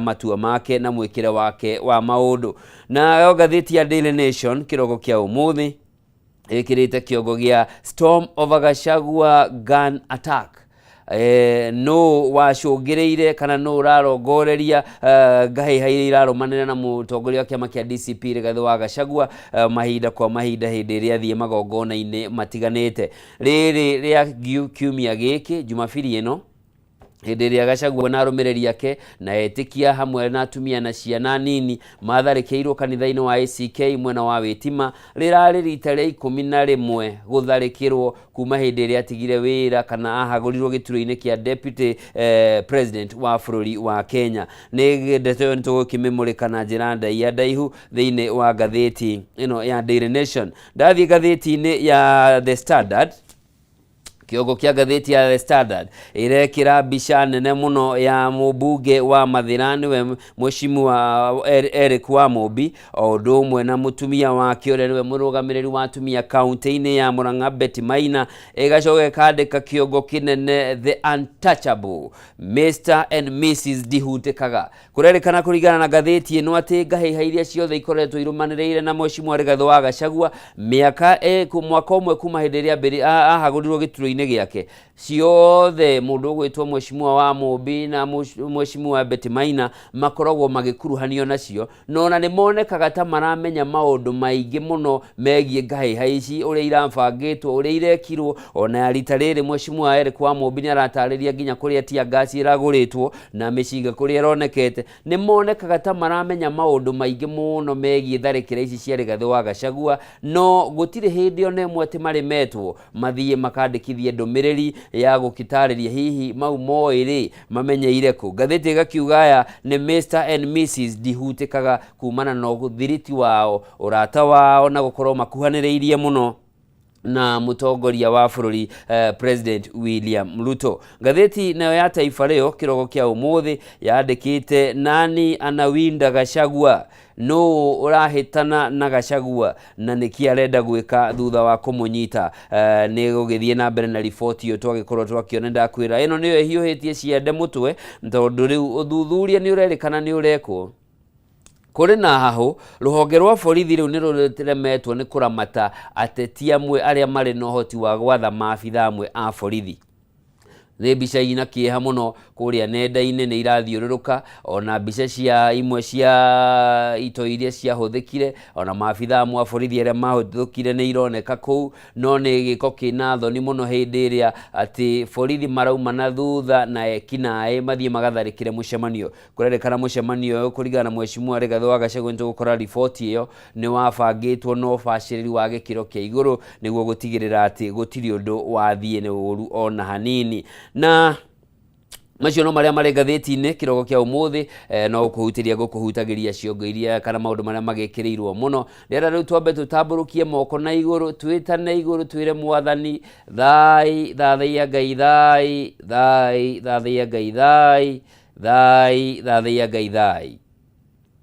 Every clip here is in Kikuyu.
Matua make na mwĩkĩre wake wa maũndũ. Nayo ngathĩti ya Daily Nation kĩroko kĩa ũmũthĩ ĩkĩrĩte kĩongo gĩa Storm over Gachagua gun attack. Nũ wacũngĩrĩire kana nũ ũrarongoreria ngahĩha iria irarũmanĩra na mũtongoria wa kĩama kĩa DCP Rigathĩ wa Gachagua mahinda kwa mahinda hĩndĩ ĩrĩa athiĩ magongona-inĩ matiganĩte. Rĩrĩ rĩa kiumia gĩkĩ Jumabiri ĩno hĩndĩ ĩrĩa Gachagua na arũmĩrĩri ake na etĩkia hamwe na atumia na ciana nini matharĩkĩirwo kanitha-inĩ wa ACK mwena wa Wĩtima, rĩrarĩ rita rĩa 11 gũtharĩkĩrwo kuma hĩndĩ ĩrĩa atigire wĩra kana ahagũrirwo gĩturwa-inĩ kĩa Deputy President wa bũrũri wa Kenya. Nĩ ndeto ĩyo nĩtũgũkĩmĩmũrĩka na njĩra ndaiya ndaihu thĩinĩ wa ngathĩti ĩno ya Daily Nation. Ndathiĩ ngathĩti-inĩ ya The Standard, kĩongo kĩa ngathĩti ya The Standard ĩrekĩra mbica nene mũno ya mũmbunge wa Mathĩra nĩwe Mheshimiwa Eric Wamũmbi o ũndũ ũmwe na mũtumia wake ũrĩa nĩwe mũrũgamĩrĩri wa atumia kaunti-inĩ ya Murang'a Betty Maina, ĩgacoka ĩkandĩka kĩongo kĩnene The Untouchable Mr and Mrs Ndihutĩkaga. Kũrerĩkana kũringana na ngathĩti ĩno atĩ ngahĩha iria ciothe ikoretwo irũmanĩrĩire na Mheshimiwa Rigathĩ wa Gachagua mĩaka mwaka ũmwe kuma hĩndĩ ĩrĩa ahagũrirwo gĩturwa-inĩ gĩake, ciothe mũndũ ũgwĩtwo Mheshimiwa wa Mũmbi na Mheshimiwa Betty Maina makoragwo magĩkuruhanio nacio, na ona nĩ monekaga ta maramenya maũndũ maingĩ mũno megiĩ ngahĩha ici, ũrĩa irabangĩtwo, ũrĩa irekirwo. Ona rita rĩrĩ Mheshimiwa Eric wa Mũmbi nĩ aratarĩria nginya kũrĩa tear gas ĩragũrĩtwo na mĩcinga kũrĩa ĩronekete. Nĩ monekaga ta maramenya maũndũ maingĩ mũno megiĩ tharĩkĩra ici cia Rigathĩ wa Gachagua, no gũtirĩ hĩndĩ ona ĩmwe atĩ marĩ metwo mathiĩ makandĩkithie ndũmĩrĩri ya gũkĩtarĩria hihi mau moĩ rĩ mamenyeire kũ. Ngathĩti ĩgakiuga aya nĩ Mr and Mrs Ndihutĩkaga kumana na ũthiriti wao, ũrata wao na gũkorwo makuhanĩrĩirie mũno na mũtongoria wa bũrũri President William Ruto. Ngathĩti nayo ya Taifa Leo kĩroko kĩa ũmũthĩ yandĩkĩte nani anawinda Gachagua, nũ ũrahĩtana na Gachagua na nĩkĩ arenda gwĩka thutha wa kũmũnyita. Nĩ gũgĩthiĩ na mbere na riboti ĩyo twagĩkorwo twakĩona, ndakwĩra ĩno nĩyo ĩhiũhĩtie ciande mũtwe tondũ rĩu ũthuthuria nĩ ũrerĩkana nĩ ũrekwo. Kũrĩ na hahũ, rũhonge rwa borithi rĩu nĩ rũremetwo nĩ kũramata ateti amwe arĩa marĩ na ũhoti wa gwatha maabitha amwe a borithi. Nĩ mbica ina kĩeha mũno kũrĩa nenda-inĩ nĩ irathiũrũrũka, ona mbica cia imwe cia itoi iria ciahũthĩkire, ona maabitha amwe a borithi arĩa mahũthĩkire nĩ ironeka kũu, no nĩ gĩko kĩna thoni mũno hĩndĩ ĩrĩa atĩ borithi marauma na thutha na ekinaĩ mathiĩ magatharĩkĩre mũcemanio. Kũrerĩkana mũcemanio ũyũ kũringana na Mheshimiwa Rigathĩ wa Gachagua nĩtũgũkora riboti ĩyo nĩ wabangĩtwo na ũbacĩrĩri wa gĩkĩro kĩa igũrũ nĩguo gũtigĩrĩra atĩ gũtirĩ ũndũ wathiĩ nĩ ũru ona hanini. Na macio no marĩa marĩ ngathĩti-inĩ kĩroko kĩa ũmũthĩ, no gũkũhutĩria ngũkũhutagĩria ciongo iria kana maũndũ marĩa magĩkĩrĩirwo mũno. Ndĩrenda rĩu twambe tũtambũrũkie moko na igũrũ, twĩtane igũrũ, twĩre Mwathani thai, thathaiya Ngai thai, thai, thathaiya Ngai thai, thai, thathaiya Ngai thai.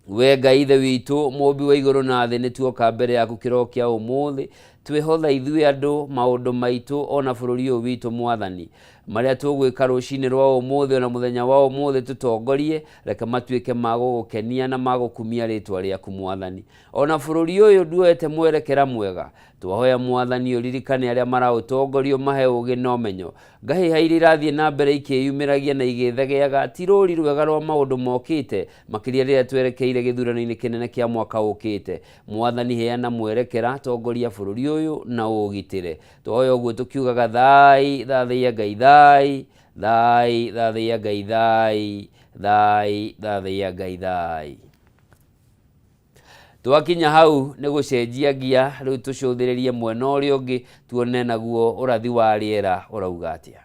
We Ngai Ithe witũ, mũmbi wa igũrũ na thĩ, nĩ tuoka mbere yaku kĩroko kĩa ũmũthĩ, twĩhotha ithuĩ andũ, maũndũ maitũ, ona bũrũri ũyũ witũ Mwathani. Marĩa tũgwĩka rũcinĩ rwa ũmũthĩ ona mũthenya wa ũmũthĩ tũtongorie, reke matuĩke ma gũgũkenia na ma gũkumia rĩtwa rĩaku Mwathani. Ona bũrũri ũyũ nduoete mwerekera mwega, twahoya Mwathani ũririkane arĩa maraũtongoria ũmahe ũgĩ na ũmenyo. Ngahĩha iria irathiĩ na mbere ikĩyumĩragia na igĩthegeaga ti rũri rwega rwa maũndũ mokĩte, makĩria rĩrĩa twerekeire gĩthurano-inĩ kĩnene kĩa mwaka ũkĩte. Mwathani heana mwerekera, tongoria bũrũri ũyũ na ũũgitĩre. Twahoya ũguo tũkiugaga thai, thathaiya Ngai thai, thai, thathaiya Ngai thai, thai, thathaiya Ngai thai. Twakinya hau nĩ gũcenjia ngia, rĩu tũcũthĩrĩrie mwena ũrĩa ũngĩ tuone naguo ũrathi wa rĩera ũrauga atĩa.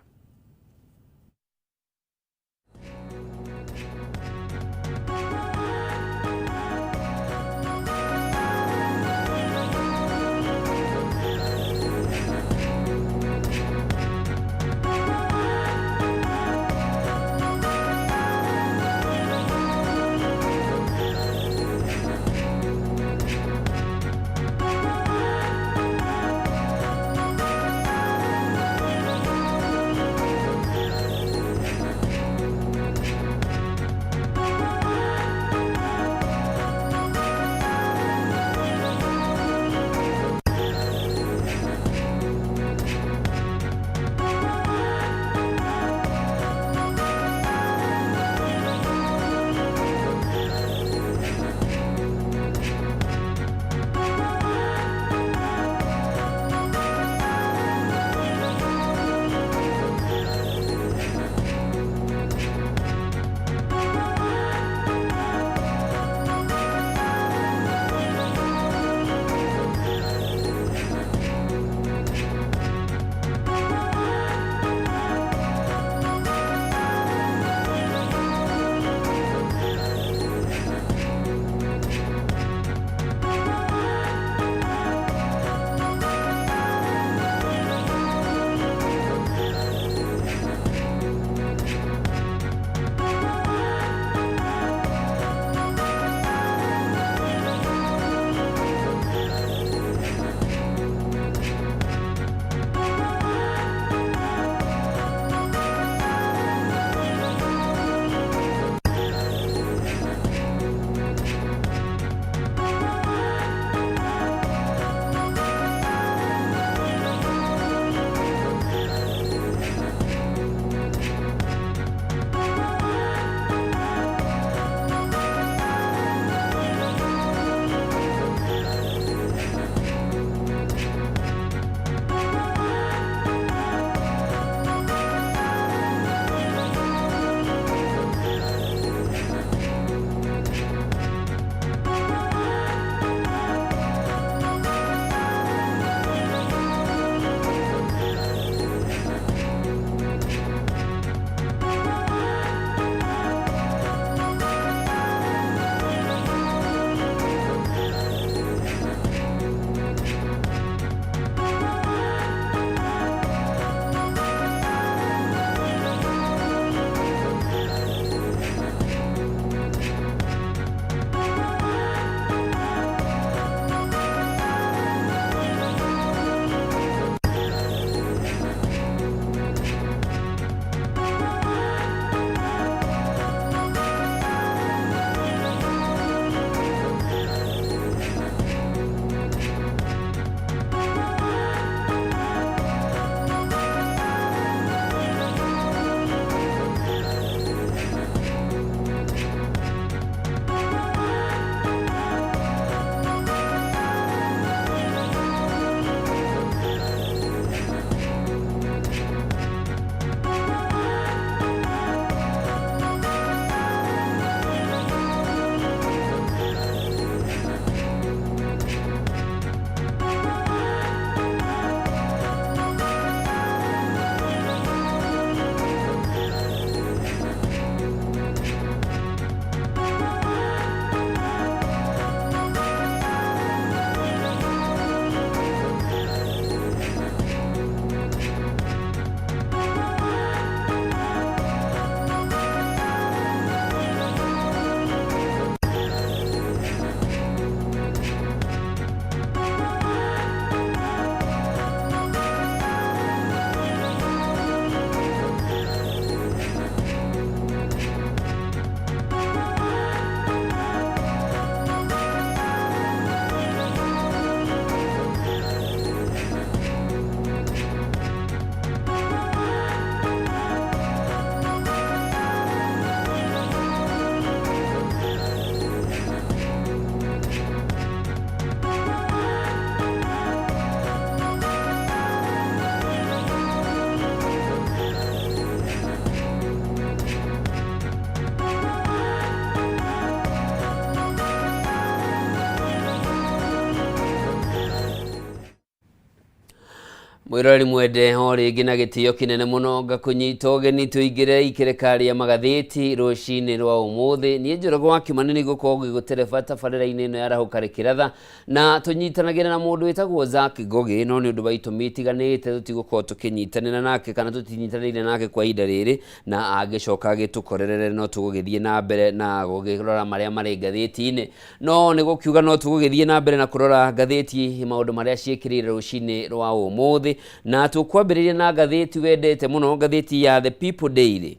Mwĩroreri mwende, o rĩngĩ na gĩtĩo kĩnene mũno ngakũnyita ũgeni tũingĩre ikereka rĩa magathĩti rũcinĩ rwa ũmũthĩ. Niĩ Njoroge wa Kĩmani nĩ ngũkorwo ngĩgũtereba tabarĩra-inĩ ĩno ya Arahũka Rĩkĩratha, na tũnyitanagĩra na mũndũ wĩtagwo Zack Ngũgĩ, no nĩ ũndũ wa itũmi itiganĩte tũtigũkorwo tũkĩnyitanĩra nake kana tũtinyitanĩire nake kwa ihinda rĩrĩ, na angĩcoka agĩtũkorerere no tũgũgĩthiĩ na mbere na gũkĩrora marĩa marĩ ngathĩti-inĩ. No nĩ gũkiuga no tũgũgĩthiĩ na mbere na kũrora ngathĩti maũndũ marĩa ciĩkĩrĩire rũcinĩ rwa ũmũthĩ, na tũkwambĩrĩria na ngathĩti wendete mũno, ngathĩti ya The People Daily.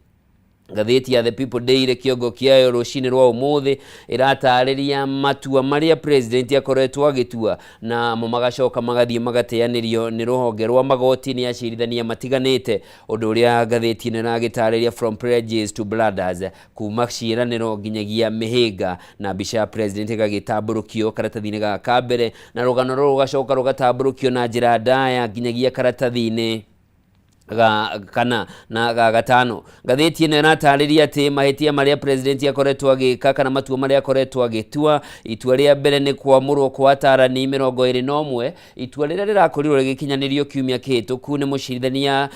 Ngathĩti ya The People Daily kĩongo kĩayo rũcinĩ rwa ũmũthĩ ĩratarĩria matua marĩa president akoretwo agĩtua, namo magacoka magathiĩ magateanĩrio nĩ rũhonge rwa magoti nĩ acirithania matiganĩte, ũndũ ũrĩa ngathĩti ĩno ĩragĩtarĩria from pledges to blunders, kuma ciĩranĩro nginyagia mĩhĩnga, na mbica ya president ĩgagĩtambũrũkio karatathi-inĩ gaka ka mbere, na rũgano rũrũ rũgacoka rũgatambũrũkio na njĩra ndaya nginyagia karatathi-inĩ ga kana na ga gatano. Ngathĩti ĩno ĩratarĩria atĩ mahĩtia marĩa president akoretwo agĩka kana matua marĩa akoretwo agĩtua. Itua rĩa mbere nĩ kwamũrwo kwa atarani 21, itua rĩrĩa rĩrakorirwo rĩgĩkinyanĩrio kiumia kĩhĩtũku nĩ mũcirithania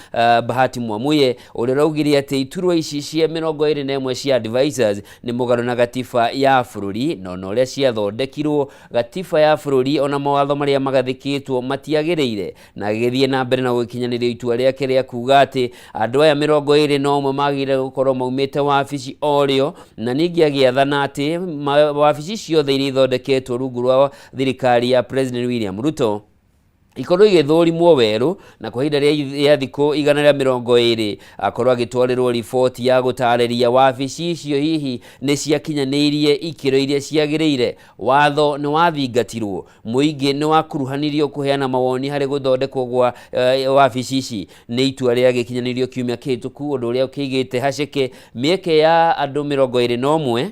Bahati Mwamuye, ũrĩa ũraugire atĩ iturwa ici cia 21 cia advisors nĩ mũgarũ na gatiba ya bũrũri, na ona ũrĩa ciathondekirwo gatiba ya bũrũri ona mawatho marĩa magathĩkĩtwo matiagĩrĩire, na agĩgĩthiĩ na mbere na gũgĩkinyanĩria itua rĩake rĩa kuga atĩ andũ aya 21 magĩrĩire gũkorwo maumĩte wabici o rĩo, na ningĩ agĩathana atĩ wabici ciothe iria ithondeketwo rungu rwa thirikari ya President William Ruto ikorwo igĩthũrimwo werũ, na kwa ihinda rĩa thikũ 120 akorwo agĩtwarĩrwo riboti ya gũtarĩria wabici icio hihi nĩ ciakinyanĩirie ikĩro iria ciagĩrĩire, watho nĩ wathingatirwo, mũingĩ nĩ wakuruhanirio kũheana mawoni harĩ gũthondekwo gwa wabici ici. Nĩ itua rĩagĩkinyanĩirio kiumia kĩhĩtũku, ũndũ ũrĩa ũkĩigĩte haceke mĩeke ya andũ 21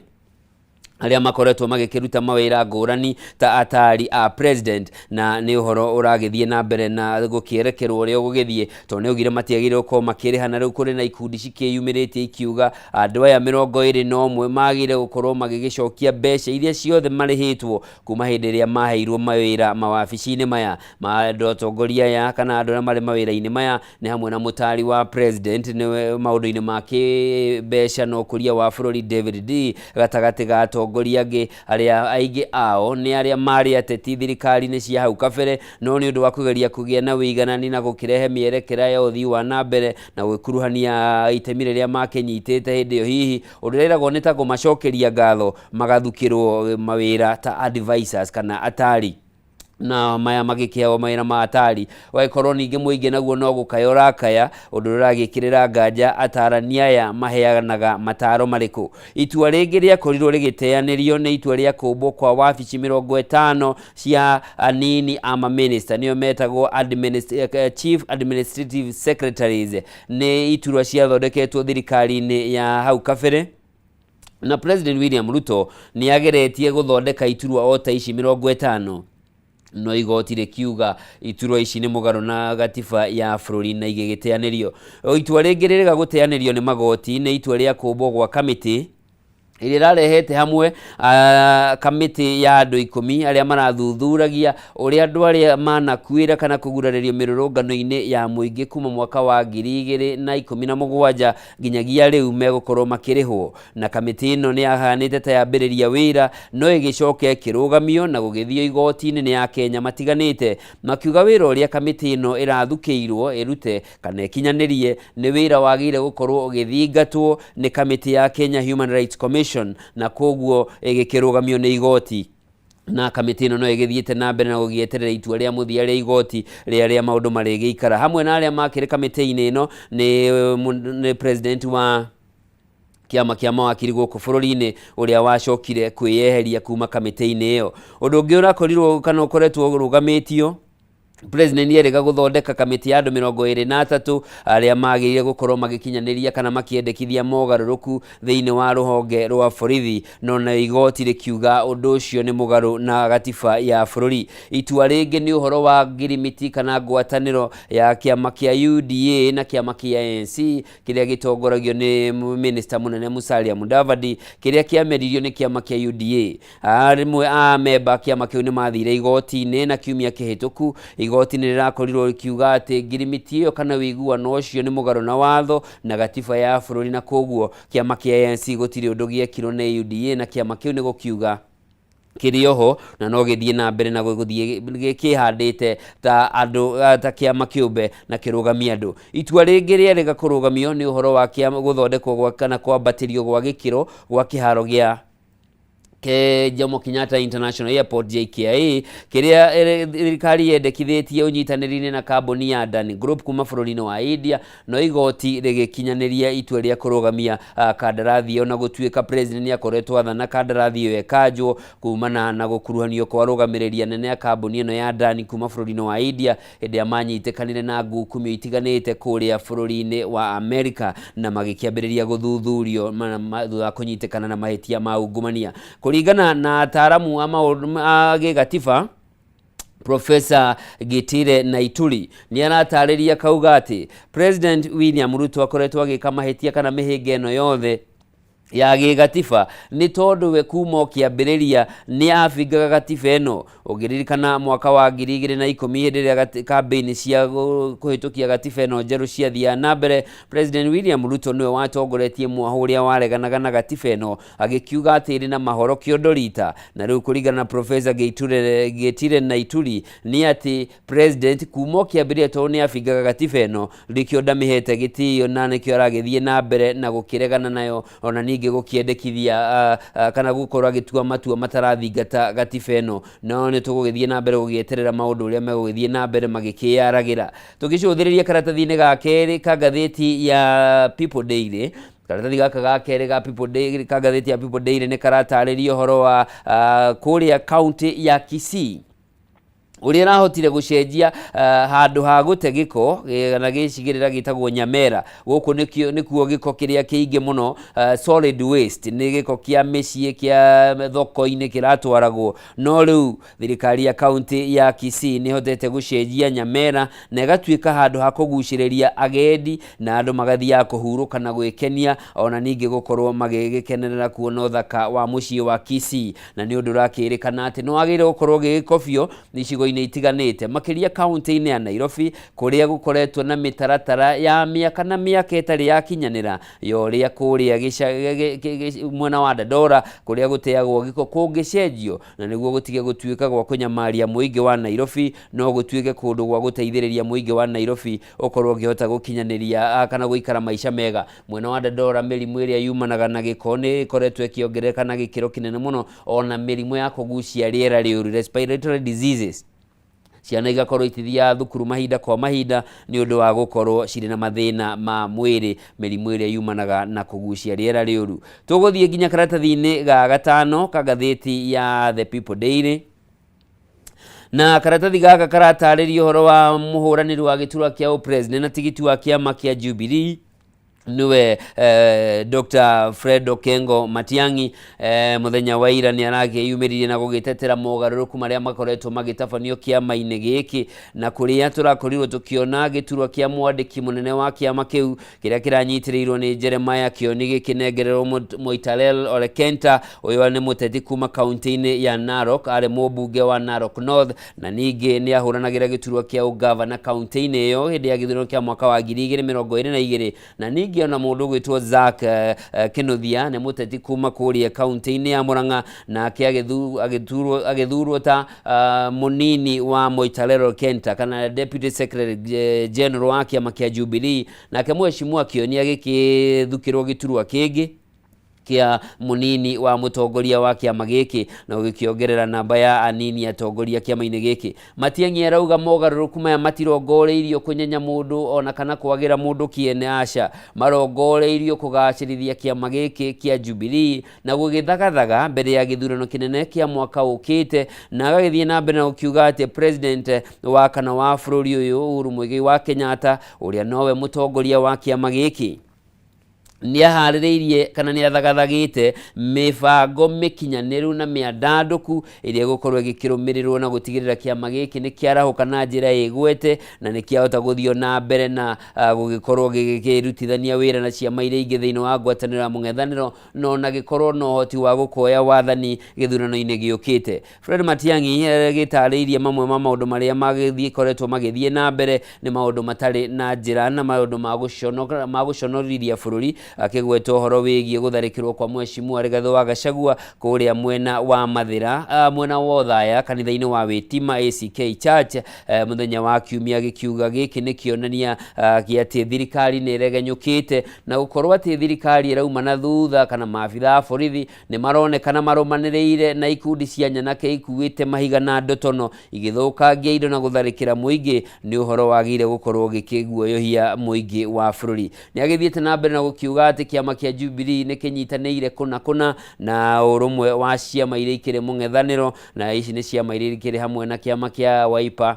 arĩa makoretwo magĩkĩruta mawĩra ngũrani ta atari a president, na nĩ ũhoro ũragĩthiĩ na mbere na gũkĩerekerwo ũrĩa ũgũgĩthiĩ, tondũ nĩ augire matiagĩrĩirwo gũkorwo makĩrĩha, na rĩu kũrĩ na ikundi cikĩyumĩrĩtie ikiuga andũ aya 21 magĩrĩire gũkorwo magĩgĩcokia mbeca iria ciothe marĩhĩtwo kuma hĩndĩ ĩrĩa maheirwo mawĩra mawabici-inĩ maya. Ma andũ atongoria aya kana andũ arĩa marĩ mawĩra-inĩ maya nĩ hamwe na mũtari wa president nĩwe maũndũ-inĩ ma kĩmbeca na ũkũria wa bũrũri David D, gatagatĩ ga atongoria angĩ arĩa aingĩ ao nĩ arĩa marĩ ateti thirikari-inĩ cia hau kabere, no nĩ ũndũ wa kũgeria kũgĩa na ũiganani na gũkĩrehe mĩerekera ya ũthii wa na mbere na gwĩkuruhania itemi rĩrĩa makĩnyitĩte hĩndĩ ĩyo, hihi ũndũ ũrĩa ĩragwo nĩ ta kũmacokeria ngatho magathukĩrwo mawĩra ta advisors kana atari, na maya magĩkĩheagwo mawĩra ma atari. Ũgagĩkorwo ningĩ mũingĩ naguo no gũkaya ũrakaya, ũndũ ũrĩa ũragĩkĩrĩra nganja atarani aya maheanaga mataro marĩkũ. Itua rĩngĩ rĩakorirwo rĩgĩteanĩrio nĩ itua rĩa kũmbwo kwa wabici 50 cia anini a maminista, nĩo metagwo chief administrative secretaries. Nĩ iturwa ciathondeketwo thirikari-inĩ ya hau kabere, na President William Ruto nĩ ageretie gũthondeka iturwa o ta ici 50, no igoti rĩkiuga iturwa ici nĩ mũgarũ na gatiba ya bũrũri na igĩgĩteanĩrio. Itua rĩngĩ rĩrega gũteanĩrio nĩ magoti nĩ itua rĩa kũmbwo gwa kamĩtĩ ĩrĩa ĩrarehete hamwe kamĩtĩ ya andũ 10 arĩa marathuthuragia ũrĩa andũ arĩa manakuĩra kana kũgurarĩrio mĩrũrũngano-inĩ ya mũingĩ kuma mwaka wa 2017 nginyagia rĩu megũkorwo makĩrĩhwo. Na kamĩtĩ ĩno nĩ yahanĩte ta yambĩrĩria wĩra, no ĩgĩcoka ĩkĩrũgamio na gũgĩthio igoti-inĩ nĩ Akenya matiganĩte, makiuga wĩra ũrĩa kamĩtĩ ĩno ĩrathukĩirwo ĩrute kana ĩkinyanĩrie nĩ wĩra wagĩrĩire gũkorwo ũgĩthingatwo nĩ kamĩtĩ ya Kenya Human Rights Commission, na koguo ĩgĩkĩrũgamio nĩ igoti. Na kamĩtĩ ĩno no ĩgĩthiĩte na mbere na gũgĩeterera itua rĩa mũthia rĩa igoti rĩa rĩa maũndũ marĩgĩikara. Hamwe na arĩa makĩrĩ kamĩtĩ-inĩ ĩno nĩ president wa kĩama kĩa mawakiri gũkũ bũrũri-inĩ ũrĩa wacokire kwĩyeheria kuma kamĩtĩ-inĩ ĩyo. Ũndũ ũngĩ ũrakorirwo kana ũkoretwo ũrũgamĩtio, President nĩerĩga gũthondeka kamĩtĩ ya andũ 23 arĩa magĩrĩire gũkorwo magĩkinyanĩria kana makĩendekithia mogarũrũku thĩinĩ wa rũhonge rwa borithi, no na igoti rĩkiuga ũndũ ũcio nĩ mũgarũ na gatiba ya bũrũri. Itua rĩngĩ nĩ ũhoro wa ngirimiti kana ngwatanĩro ya kĩama kĩa UDA na kĩama kĩa ANC kĩrĩa gĩtongoragio nĩ minister mũnene Musalia Mudavadi, kĩrĩa kĩameririo nĩ kĩama kĩa UDA. Rĩmwe a memba kĩama kĩu nĩ mathire igoti-inĩ na kiumia kĩhĩtũku. Igoti nĩ rĩrakorirwo rĩkiuga atĩ ngirimiti ĩyo kana ũiguano ũcio nĩ mũgarũ na watho na gatiba ya bũrũri, na koguo kĩama kĩa ANC gũtirĩ ũndũ gĩekirwo nĩ UDA, na kĩama kĩu nĩ gũkiuga kĩrĩ oho na no gĩthiĩ na mbere na gũthiĩ kĩhandĩte ta andũ, ta kĩama kĩũmbe na kĩrũgamia andũ. Itua rĩngĩ rĩerĩga kũrũgamio nĩ ũhoro wa kĩama gũthondekwo gwa kana kwambatĩrio gwa gĩkĩro gwa kĩharo gĩa ke Jomo Kenyatta International Airport, JKIA, kĩrĩa thirikari yendekithĩtie ũnyitanĩri-inĩ na kambuni ya Adani Group kuma bũrũri-inĩ wa India, no igoti rĩgĩkinyanĩria itua rĩa kũrũgamia kandarathi ĩyo, na gũtuĩka president nĩ akoretwo athana kandarathi ĩyo ĩkanjwo kumana na gũkuruhanio kwa arũgamĩrĩri anene a kambuni ĩno ya Adani kuma bũrũri-inĩ wa India hĩndĩ ĩrĩa manyitĩkanire na ngukumio itiganĩte kũrĩa bũrũri-inĩ wa Amerika na magĩkĩambĩrĩria gũthuthurio thutha wa kũnyitĩkana na mahĩtia ma ungumania. Kũringana na ataramu a maũndũ a gĩgatiba, Professor Gitire Naituri nĩ aratarĩria kauga atĩ President William Ruto akoretwo agĩka mahĩtia kana mĩhĩnga ĩno yothe ya gĩgatiba nĩ tondũ we kuma o kĩambĩrĩria nĩ abingaga gatiba ĩno. Ũngĩririkana mwaka wa 2010, hĩndĩ ĩrĩa kambĩini cia kũhĩtũkia gatiba ĩno njerũ ciathiaga na mbere, President William Ruto nĩwe watongoretie mwahũ ũrĩa wareganaga na gatiba ĩno, agĩkiuga atĩ ĩrĩ na mahoro kĩondo rita. Na rĩu kũringana na Professor Gitire Naituri nĩ atĩ president kuma o kĩambĩrĩria, tondũ nĩ abingaga gatiba ĩno, nĩkĩo ndamĩhete gĩtĩo na nĩkĩo aragĩthiĩ na mbere na gũkĩregana nayo, ona ningĩ gũkĩendekithia kana gũkorwo agĩtua matua matarathingata gatiba ĩno. No nĩ tũgũgĩthiĩ na mbere gũgĩeterera maũndũ ũrĩa megũgĩthiĩ na mbere magĩkĩyaragĩra. Tũgĩcũthĩrĩria karatathi-inĩ ga kerĩ ka ngathĩti ya People Daily, karatathi gaka ga kerĩ ga People Daily, ka ngathĩti ya People Daily, nĩ karatarĩria ũhoro wa kũrĩa kaunti ya Kisii ũrĩa ĩrahotire gũcenjia handũ ha gũte gĩko na gĩcigĩrĩra gĩtagwo Nyamera. Gũkũ nĩkuo gĩko kĩrĩa kĩingĩ mũno, solid waste, nĩ gĩko kĩa mĩciĩ, kĩa thoko-inĩ kĩratwaragwo. No rĩu thirikari ya kaunti ya Kisii nĩ ĩhotete gũcenjia Nyamera na ĩgatuĩka handũ ha kũgucĩrĩria agendi na andũ magathiaga kũhurũka na gwĩkenia, ona ningĩ gũkorwo magĩgĩkenerera kuona ũthaka wa mũciĩ wa Kisii. Na nĩ ũndũ ũrakĩrĩkana atĩ nĩ wagĩrĩire gũkorwo ũgĩgĩkobio icigo-inĩ itiganĩte, makĩria kaunti-inĩ ya Nairobi, kũrĩa gũkoretwo na mĩtaratara ya mĩaka na mĩaka ĩtarĩ yakinyanĩra ya ũrĩa kũrĩa mwena wa Dandora kũrĩa gũteagwo gĩko kũngĩcenjio, na nĩguo gũtige gũtuĩka gwa kũnyamaria mũingĩ wa Nairobi, no gũtuĩke kũndũ gwa gũteithĩrĩria mũingĩ wa Nairobi ũkorwo ũkĩhota gũkinyanĩria kana gũikara maica mega. Mwena wa Dandora mĩrimũ ĩrĩa yumanaga na gĩko nĩ ĩkoretwo ĩkĩongerereka na gĩkĩro kĩnene mũno, ona mĩrimũ ya kũgucia rĩera rĩũru, respiratory diseases, ciana igakorwo itithiaga thukuru mahinda kwa mahinda nĩ ũndũ wa gũkorwo cirĩ na mathĩna ma mwĩrĩ, mĩrimũ ĩrĩa yumanaga na kũgucia rĩera rĩũru. Tũgũthiĩ nginya karatathi-inĩ ga gatano ka ngathĩti ya The People Daily, na karatathi gaka karatarĩria ũhoro wa mũhũranĩri wa gĩturwa kĩa ũpresident na tigiti wa kĩama kĩa Jubilee, niwe Dr. Fred Okengo Matiang'i. Mũthenya wa ira nĩ arakĩyumĩririe na gũgĩtetera mogarũrũku marĩa makoretwo magĩtabanio kĩama-inĩ gĩkĩ, na kũrĩa tũrakorirwo tũkĩona gĩturwa kĩa mwandĩki mũnene wa kĩama kĩu kĩrĩa kĩranyitĩrĩirwo nĩ Jeremiah Kioni gĩkĩnengererwo Moitalel Ole Kenta. Ũyũ nĩ mũteti kuma kaunti-inĩ ya Narok, arĩ mũmbunge wa Narok North, na ningĩ nĩ ahũranagĩra gĩturwa kĩa ũgavana kaunti-inĩ ĩyo hĩndĩ ya gĩthurano kĩa mwaka wa 2022. Na ningĩ ona mũndũ ũgwĩtwo Zack Kinuthia nĩ mũteti kuma kũrĩa kaunti-inĩ ya Murang'a, nake agĩthurwo ta mũnini wa Moitalel Kenta kana Deputy Secretary General wa kĩama kĩa Jubilee. Nake Mheshimiwa Kioni agĩkĩthukĩrwo gĩturwa kĩngĩ kĩa mũnini wa mũtongoria wa kĩama gĩkĩ, na ũgĩkĩongerera namba ya anini atongoria kĩama-inĩ gĩkĩ. Matiang'i arauga mogarũrũku maya matirongoreirio kũnyenya mũndũ ona kana kwagĩra mũndũ kĩene, aca, marongoreirio kũgacĩrithia kĩama gĩkĩ kĩa Jubilee na gũgĩthagathaga mbere ya gĩthurano kĩnene kĩa mwaka ũkĩte. Na agagĩthiĩ na mbere na gũkiuga atĩ president wa kana wa bũrũri ũyũ, Uhuru Muigai wa Kenyatta, ũrĩa nowe mũtongoria wa kĩama gĩkĩ, Nĩ aharĩrĩirie kana nĩ athagathagĩte mĩbango mĩkinyanĩru na mĩandandũku ĩrĩa ĩgũkorwo ĩgĩkĩrũmĩrĩrwo na gũtigĩrĩra kĩama gĩkĩ nĩ kĩarahũka na njĩra ĩgwete na nĩ kĩahota gũthiĩ na mbere na gũgĩkorwo gĩgĩkĩrutithania wĩra na ciama iria ingĩ thĩinĩ wa ngwatanĩro ya mũng'ethanĩro, na ona gĩkorwo na ũhoti wa gũkoya wathani gĩthurano-inĩ gĩũkĩte. Fred Matiang'i gĩtarĩirie mamwe ma maũndũ marĩa magĩkoretwo magĩthiĩ na mbere nĩ maũndũ matarĩ na njĩra na maũndũ ma gũconorithia bũrũri, akĩgweta ũhoro wĩgiĩ gũtharĩkĩrwo kwa Mheshimiwa Rigathĩ wa Gachagua kũrĩa mwena wa Mathĩra, mwena wa Othaya, kanitha-inĩ wa Wĩtima ACK Church mũthenya wa Kiumia, gĩkiuga gĩkĩ nĩ kĩonania gĩa atĩ thirikari nĩ ĩregenyũkĩte na gũkorwo atĩ thirikari ĩrauma na thutha kana maabitha a borithi nĩ maronekana marũmanĩrĩire na ikundi cia nyanake ikuĩte mahiga na ndotono igĩthũkangia indo na gũtharĩkĩra mũingĩ nĩ ũhoro wagĩrĩire gũkorwo ũgĩkĩguoyohia mũingĩ wa bũrũri. Nĩ agĩthiĩte na mbere na gũkiuga atĩ kĩama kĩa Jubilee nĩ kĩnyitanĩire kũna kũna na ũrũmwe wa ciama iria ikĩrĩ mũng'ethanĩro, na ici nĩ ciama iria ikĩrĩ hamwe na kĩama kĩa Wiper,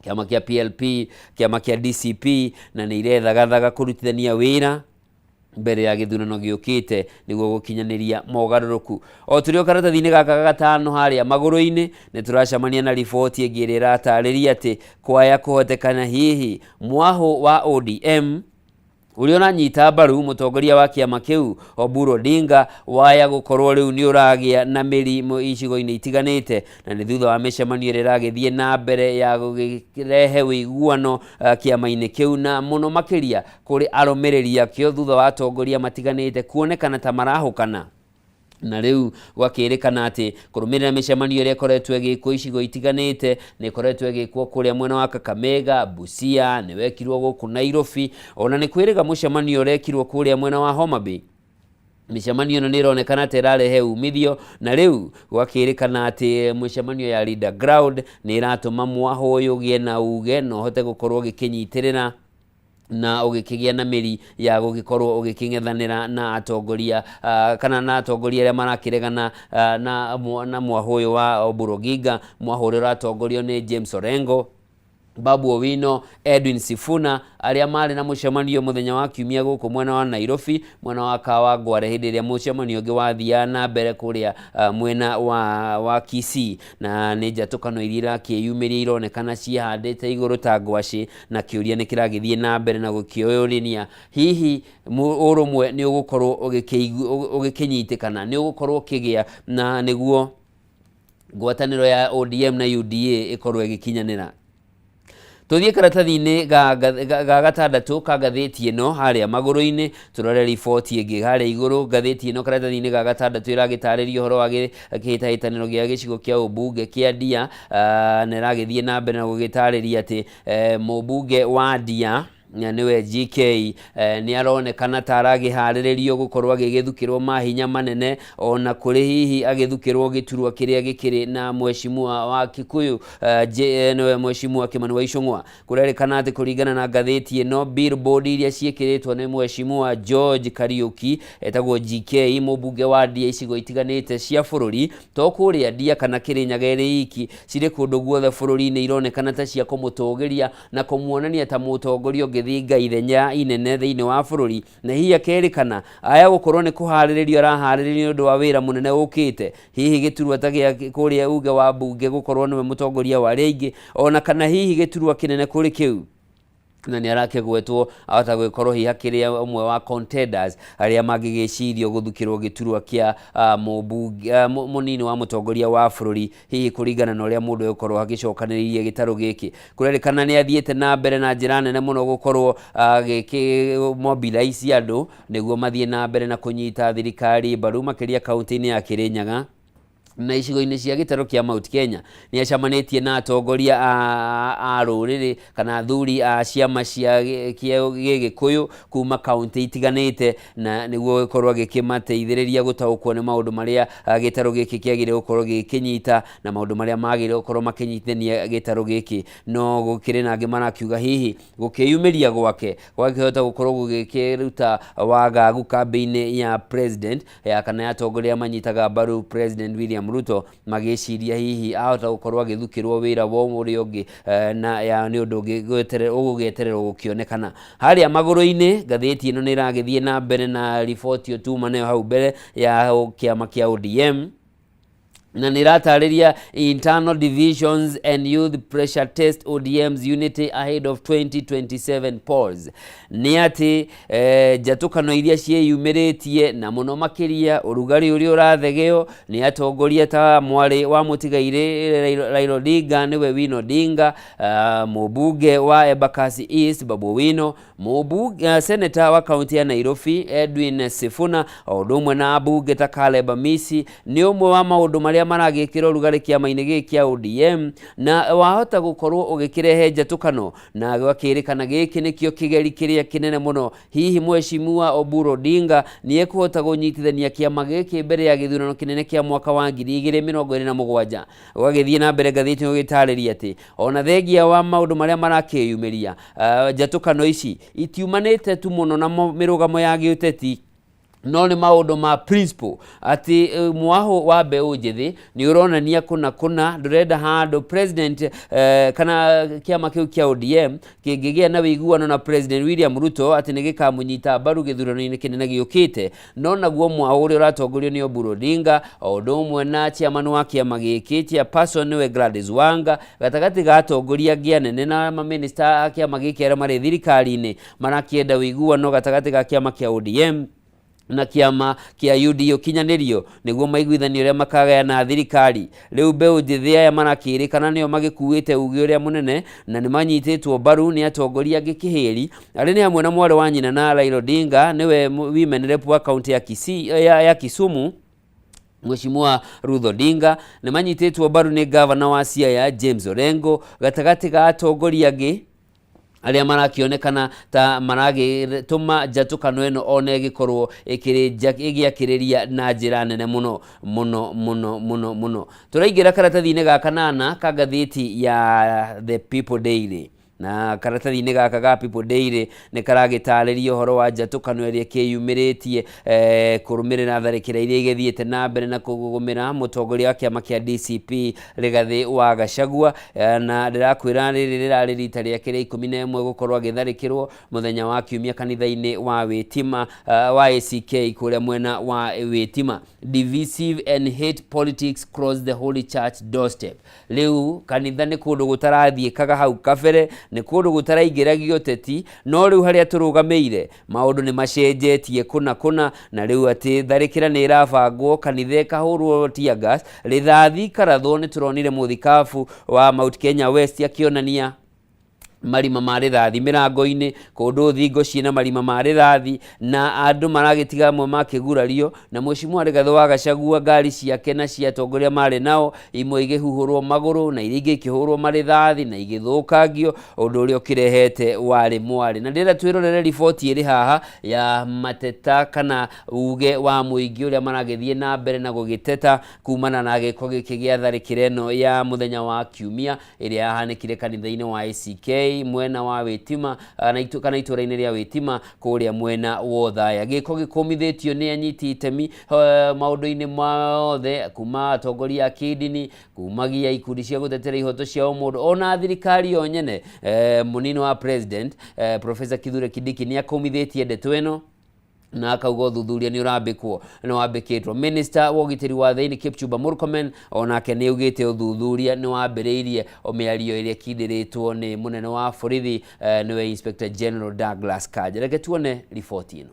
kĩama kĩa PLP, kĩama kĩa DCP, na nĩ irethagathaga kũrutithania wĩra mbere ya gĩthurano gĩũkĩte nĩguo gũkinyanĩria mogarũrũku. O tũrĩ o karatathi-inĩ gaka ga gatano harĩa magũrũ-inĩ, nĩ tũracemania na riboti ĩngĩ ĩrĩa ĩratarĩria atĩ kwaya kũhotekana hihi mwahũ wa ODM ũrĩa ũranyita mbaru mũtongoria wa kĩama kĩu Oburu Odinga waya gũkorwo rĩu nĩ ũragĩa na mĩri icigo-inĩ itiganĩte, na nĩ thutha wa mĩcemanio ĩrĩa ĩragĩthiĩ na mbere ya gũkĩrehe ũiguano kĩama-inĩ kĩu, na mũno makĩria kũrĩ arũmĩrĩri akĩo, thutha wa atongoria matiganĩte kuonekana ta marahũkana. Na rĩu gwakĩrĩkana atĩ kũrũmĩrĩra mĩcemanio ĩrĩa ĩkoretwo ĩgĩkwo icigo itiganĩte, nĩ ĩkoretwo ĩgĩkwo kũrĩa mwena wa Kakamega, Busia, nĩ wekirwo gũkũ Nairobi, ona nĩ kwĩrĩga mũcemanio ũrekirwo kũrĩa mwena wa Homa Bay. Mĩcemanio ĩno nĩ ĩronekana ta ĩrarehe umithio, na rĩu gwakĩrĩkana atĩ mĩcemanio ya Leader Ground nĩ ĩratũma mwahũ ũyũ ũgĩe na uge na ũhote gũkorwo ũgĩkĩnyitĩrĩra na ũgĩkĩgĩa na mĩri ya gũgĩkorwo ũgĩkĩng'ethanĩra na atongoria kana na atongoria arĩa marakĩregana na mwahũ ũyũ wa Oburu Oginga, mwahũ ũrĩa ũratongorio nĩ James Orengo, Babu Owino, Edwin Sifuna, arĩa marĩ na mũcemanio mũthenya wa Kiumia gũkũ mwena wa Nairobi, mwena wa Kawangware, hĩndĩ ĩrĩa mũcemanio ũngĩ wathiaga na mbere kũrĩa mwena wa Kisii. Na nĩ njatũkano iria irakĩyumĩria ironekana ciĩhandĩte igũrũ ta ngwacĩ, na kĩũria nĩ kĩragĩthiĩ na mbere na gũkĩũrĩnia hihi ũrũmwe nĩ ũgũkorwo ũgĩkĩnyitĩkana, nĩ ũgũkorwo ũkĩgĩa na nĩguo ngwatanĩro ya ODM na UDA ĩkorwo ĩgĩkinyanĩra. Tũthiĩ karatathi-inĩ ga gatandatũ ka ngathĩti ĩno harĩa magũrũ-inĩ, tũrore riboti ĩngĩ harĩa igũrũ. Ngathĩti ĩno karatathi-inĩ ga gatandatũ ĩragĩtarĩria ũhoro wa kĩhĩtahĩtanĩro gĩa gĩcigo kĩa ũmbunge kĩa Ndia, na ĩragĩthiĩ na mbere na gũgĩtarĩria atĩ mũmbunge wa Ndia nĩwe GK nĩ aronekana ta aragĩharĩrĩrio gũkorwo agĩgĩthukĩrwo mahinya manene, ona kũrĩ hihi agĩthukĩrwo gĩturwa kĩrĩa gĩkĩrĩ na mheshimiwa wa Kikuyu, nĩwe Mheshimiwa Kimani wa Ichung'wa. Kũrerĩkana atĩ kũringana na ngathĩti ĩno, billboard iria ciĩkĩrĩtwo nĩ Mheshimiwa George Kariuki, etagwo GK, mũmbunge wa Ndia icigo itiganĩte cia bũrũri, to kũrĩa Ndia kana Kĩrĩnyaga ĩrĩ iki, cirĩ kũndũ guothe bũrũri-inĩ, ironekana ta cia kũmũtũgĩria na kũmuonania ta mũtongoria ũngĩthinga ithenya inene thĩinĩ wa bũrũri, na hihi akerĩkana aya gũkorwo nĩ kũharĩrĩrio araharĩrĩrio nĩ ũndũ wa wĩra mũnene ũkĩte, hihi gĩturwa ta gĩa kũrĩa uge wa mbunge gũkorwo nĩwe mũtongoria wa arĩa aingĩ, ona kana hihi gĩturwa kĩnene kũrĩ kĩu, na nĩ arakĩgwetwo ahota gũgĩkorwo hihi hakĩrĩ ũmwe wa contenders arĩa mangĩgĩcirio gũthukĩrwo gĩturwa kĩa mũmbunge, mũnini wa mũtongoria wa bũrũri, hihi kũringana na ũrĩa mũndũ egũkorwo agĩcokanĩrĩirie gĩtarũ gĩkĩ. Kũrerĩkana nĩ athiĩte na mbere na njĩra nene mũno gũkorwo agĩkĩ mobilize andũ nĩguo mathiĩ na mbere na kũnyita thirikari mbaru, makĩria kaunti-inĩ ya Kĩrĩnyaga na icigo-inĩ cia gĩtarũ kĩa Mount Kenya. Nĩ acemanĩtie na atongoria a rũrĩrĩ kana athuri a ciama cia gĩgĩkũyũ kuma kaunti itiganĩte, na nĩguo gũkorwo agĩkĩmateithĩrĩria gũtaũkwo nĩ maũndũ marĩa gĩtarũ gĩkĩ kĩagĩrĩire gũkorwo gĩkĩnyita na maũndũ marĩa magĩrĩire gũkorwo makĩnyitithania gĩtarũ gĩkĩ. No gũkĩrĩ na angĩ marakiuga hihi gũkĩyumĩria gwake gwakĩhota gũkorwo gũgĩkĩruta wagagu kambĩ-inĩ ya president ya kana ya atongoria manyitaga mbaru President William. William Ruto magĩciria hihi ahota gũkorwo agĩthukĩrwo wĩra wa ũrĩa ũngĩ na ya nĩ ũndũ ũngĩ ũgũgĩetererwo gũkĩonekana. Harĩa magũrũ-inĩ ngathĩti ĩno nĩ ĩragĩthiĩ na mbere na riboti tuma nayo hau mbere ya kĩama kĩa ODM, na nĩ ĩratarĩria internal divisions and youth pressure test ODM's unity ahead of 2027 polls. Nĩ atĩ njatũkano iria ciĩyumĩrĩtie na mũno makĩria ũrugarĩ ũrĩa ũrathegeo nĩ atongoria ta mwarĩ wa mũtigairĩ Raila Odinga, nĩwe Winnie Odinga, mũmbunge wa Embakasi East Babu Owino, mũmbunge senator wa kaunti ya Nairobi Edwin Sifuna, o ũndũ ũmwe na ambunge ta Caleb Amisi, nĩ ũmwe wa maũndũ marĩa maragĩkĩra ũrugarĩ kĩama-inĩ gĩkĩ kĩa ODM, na wahota gũkorwo ũgĩkĩrehe njatũkano, na gwakĩrĩkana gĩkĩ nĩkĩo kĩgeri kĩrĩa kĩnene mũno. Hihi Mheshimiwa Oburu Odinga nĩ ekũhota kũnyitithania kĩama gĩkĩ mbere ya gĩthurano kĩnene kĩa mwaka wa 2027? Ũgagĩthiĩ na mbere ngathĩti ũgĩtarĩria atĩ ona thengia wa maũndũ marĩa marakĩyumĩria, njatũkano ici itiumanĩte tu mũno na mĩrũgamo ya gĩũteti, no nĩ maũndũ ma principle, atĩ mwahũ wa mbeũ njĩthĩ nĩ ũronania kũna kũna ndũrenda handũ president kana kĩama kĩu kĩa ODM kĩngĩgĩa na wĩiguano na President William Ruto atĩ nĩ gĩkamũnyita mbaru gĩthurano-inĩ kĩnene gĩũkĩte. No naguo mwahũ ũrĩa ũratongorio nĩ Oburu Odinga, o ũndũ ũmwe na chairman wa kĩama gĩkĩ, chairperson nĩwe Gladys Wanga, gatagatĩ ga atongoria angĩ anene na mamĩnĩsta a kĩama gĩkĩ arĩa marĩ thirikari-inĩ, marakĩenda wĩiguano gatagatĩ ga kĩama kĩa ODM na kĩama kĩa UDA ũkinyanĩrio nĩguo maiguithanie ũrĩa makagayana thirikari. Rĩu mbeũ njĩthĩ aya marakĩrĩkana nĩo magĩkuĩte uge ũrĩa mũnene, na nĩ manyitĩtwo mbaru nĩ atongoria angĩ kĩhĩri, arĩa nĩ hamwe na mwarĩ wa nyina na Raila Odinga, nĩwe women rep wa kaunti ya Kisii, ya Kisumu, Mheshimiwa Ruth Odinga. Nĩ manyitĩtwo mbaru nĩ gavana wa Siaya James Orengo, gatagatĩ ga atongoria angĩ arĩa marakĩonekana ta maragĩtũma njatũkano ĩno ona ĩgĩkorwo ĩgĩakĩrĩria na njĩra nene mũno mũno mũno mũno mũno. Tũraingĩra karatathi-inĩ ga kanana ka ngathĩti ya The People Daily, na karatathi-inĩ gaka ga People Daily nĩ karagĩtarĩria ũhoro wa njatũkano ĩrĩa ĩkĩyumĩrĩtie kũrũmĩrĩra tharĩkĩra iria igĩthiĩte na mbere na kũgũmĩra mũtongoria wa kĩama kĩa DCP Rigathĩ wa Gachagua, na ndĩrakwĩra rĩrĩ rĩrarĩ rita rĩake rĩa 11 gũkorwo agĩtharĩkĩrwo mũthenya wa kiumia kanitha-inĩ wa Wĩtima, wa ACK kũrĩa mwena wa Wĩtima. Divisive and hate politics cross the Holy Church doorstep. Rĩu kanitha nĩ kũndũ gũtarathiĩkaga hau kabere, nĩ kũndũ gũtaraingĩragio ũteti, no rĩu harĩa tũrũgamĩire maũndũ nĩ macenjetie kũna kũna, na rĩu atĩ tharĩkĩra nĩ ĩrabangwo, kanitha ĩkahũrwo tear gas, rithathi ikarathwo. Nĩ tũronire mũthikabu wa Mount Kenya West akĩonania marima ma rithathi mĩrango-inĩ, kũndũ thingo ciĩna marima ma rithathi, na andũ maragĩtiga amwe makĩgurario, na Mheshimiwa Rigathĩ wa Gachagua ngari ciake na cia atongoria marĩ nao imwe igĩhuhũrwo magũrũ na iria ingĩ ikĩhũrwo marĩthathi na igĩthũkangio, ũndũ ũrĩa ũkĩrehete warĩ mwarĩ. Na ndĩrenda twĩrorere riboti ĩrĩ haha ya mateta kana uge wa mũingĩ ũrĩa maragĩthiĩ na mbere na gũgĩteta kumana na gĩko gĩkĩ gĩa tharĩkĩra ĩno ya mũthenya wa kiumia ĩrĩa yahanĩkire kanitha-inĩ wa ACK mwena wa Wĩtima kana itũra-inĩ rĩa Wĩtima kũrĩa mwena wa Othaya. Gĩko gĩkũmithĩtio nĩ anyiti itemi maũndũ-inĩ mothe, kuma atongoria a kĩndini, kumagia ikundi cia gũtetera ihoto cia ũmũndũ, ona thirikari yo nyene. Mũnini wa president, Professor Kithure Kindiki, nĩ akũmithĩtie ndeto ĩno na akauga ũthuthuria nĩ ũrambĩkwo, nĩ wambĩkĩtwo. Minister wa ũgitĩri wa thĩinĩ Kipchumba Murkomen onake nĩ augĩte ũthuthuria nĩ wambĩrĩirie, o mĩario ĩrĩa ĩkindĩrĩtwo nĩ mũnene wa borithi, nĩwe Inspector General Douglas Kanja. Reke tuone riboti ĩno.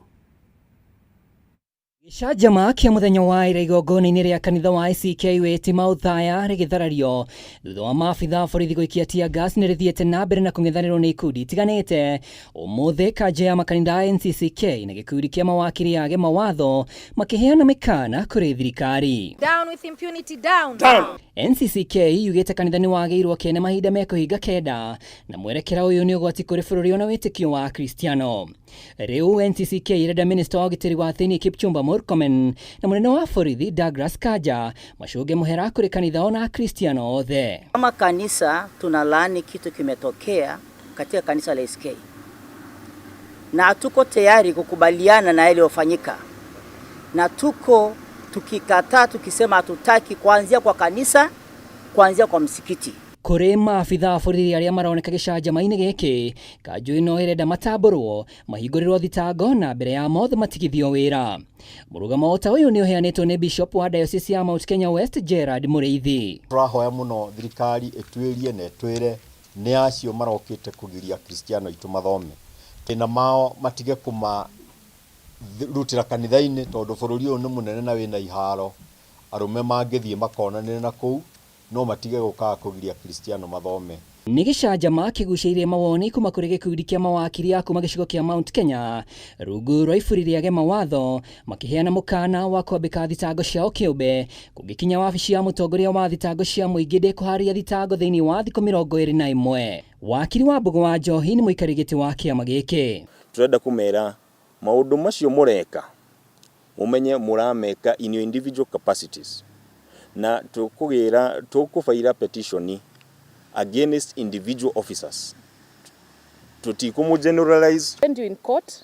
Gĩcanjama kĩa mũthenya wa ira igongona-inĩ rĩa kanitha wa ACK Wĩtima Othaya rĩgĩtharario thutha wa maabitha a borithi gũikia tear gas nĩ rĩthiĩte na mbere na kũng'ethanĩrwo nĩ ikundi itiganĩte. Ũmũthĩ kanja ya makanitha ya NCCK na gĩkundi kĩa mawakiri age mawatho makĩheana mĩkana kũrĩ thirikari. Down with impunity, down. NCCK yugĩte kanitha nĩ wagĩirwo kene mahinda mekũhinga kenda, na mwerekera ũyũ nĩ ũgwati kũrĩ bũrũri ona wĩtĩkio wa Kristiano. Rĩu NCCK ĩrenda minista wa ũgitĩri wa thĩinĩ Kipchumba Murkomen na mũnene wa borithi Douglas Kanja macũnge mũhera kũrĩ kanitha ona Akristiano othe. Kama kanisa tunalaani kitu kimetokea katika kanisa la SK na hatuko tayari kukubaliana na yaliyofanyika, na tuko Tukikataa tukisema hatutaki, kuanzia kwa kanisa, kuanzia kwa msikiti. Kũrĩ maabitha a borithi arĩa maroneka gĩcanjama-inĩ gĩkĩ, kanjũ ĩno ĩrenda matambũrwo, mahingũrĩrwo thitango na mbere ya mothe matigithio wĩra. Mũrũgamo ta ũyũ nĩ ũheanĩtwo nĩ Bishop wa Diocese ya Mount Kenya West Gerard Mũrĩithi. Tũrahoya mũno thirikari ĩtuĩrie na ĩtwĩre nĩ acio marokĩte kũgiria Akristiano aitũ mathome. Thĩna mao matige kũmarutĩra kanitha-inĩ tondũ bũrũri ũyũ nĩ mũnene na wĩna iharo, arũme mangĩthiĩ makonanĩre na kũu no matige gũkaga kũgiria Akristiano mathome. Nĩ gĩcanjama kĩgucĩirie mawoni kuma kũrĩ gĩkundi kĩa mawakiri a kuma gĩcigo kĩa Mount Kenya rungu rwa iburi rĩa Gema Watho, makĩheana mũkana wa kwambĩka thitango ciao kĩũmbe kũngĩkinya wabici ya mũtongoria wa thitango cia mũingĩ ndĩkũharĩria thitango thĩinĩ wa thikũ 21. Wakiri wa Mbũgũ wa Njohi nĩ mũikarĩri gĩtĩ wa kĩama gĩkĩ. Tũrenda kũmera maũndũ macio mũreka mũmenye mũrameka in your individual capacities, na tũkũgĩra tũkũbaira petition against individual officers, tũtikũmũ generalize. When you're in court,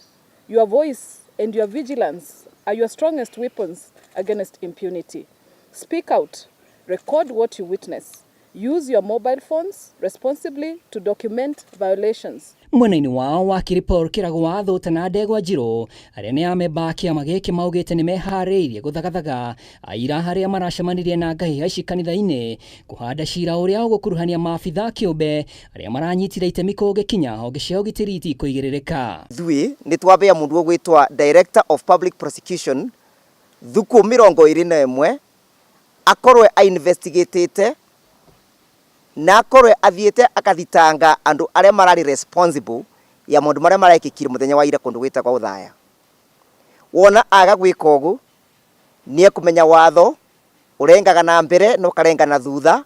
your voice and your vigilance are your strongest weapons against impunity. Speak out, record what you witness, use your mobile phones responsibly to document violations. Mwena-inĩ wao wakiri Paul Kĩrago wa Thũta na Ndegwa Njirũ arĩa nĩ amemba a kĩama gĩkĩ maugĩte nĩ meharĩirie gũthagathaga aira harĩa maracemanirie na ngahĩha ici kanitha-inĩ kũhanda cira ũrĩa ũgũkuruhania maabitha kĩũmbe arĩa maranyitire itemi kũngĩkinya honge cia ũgitĩri itikũigĩrĩrĩka. Ithuĩ nĩ twambĩa mũndũ ũgwĩtwa Director of Public Prosecution thukũ 21 akorwe ainvestigatĩte na akorwe athiĩte akathitanga andũ arĩa mararĩ responsible ya maũndũ marĩa marekĩkire mũthenya wa ira kũndũ gwĩtagwo Othaya. Wona aga gwĩka ũguo nĩ ekũmenya watho ũrengaga na mbere na ũkarenga na thutha.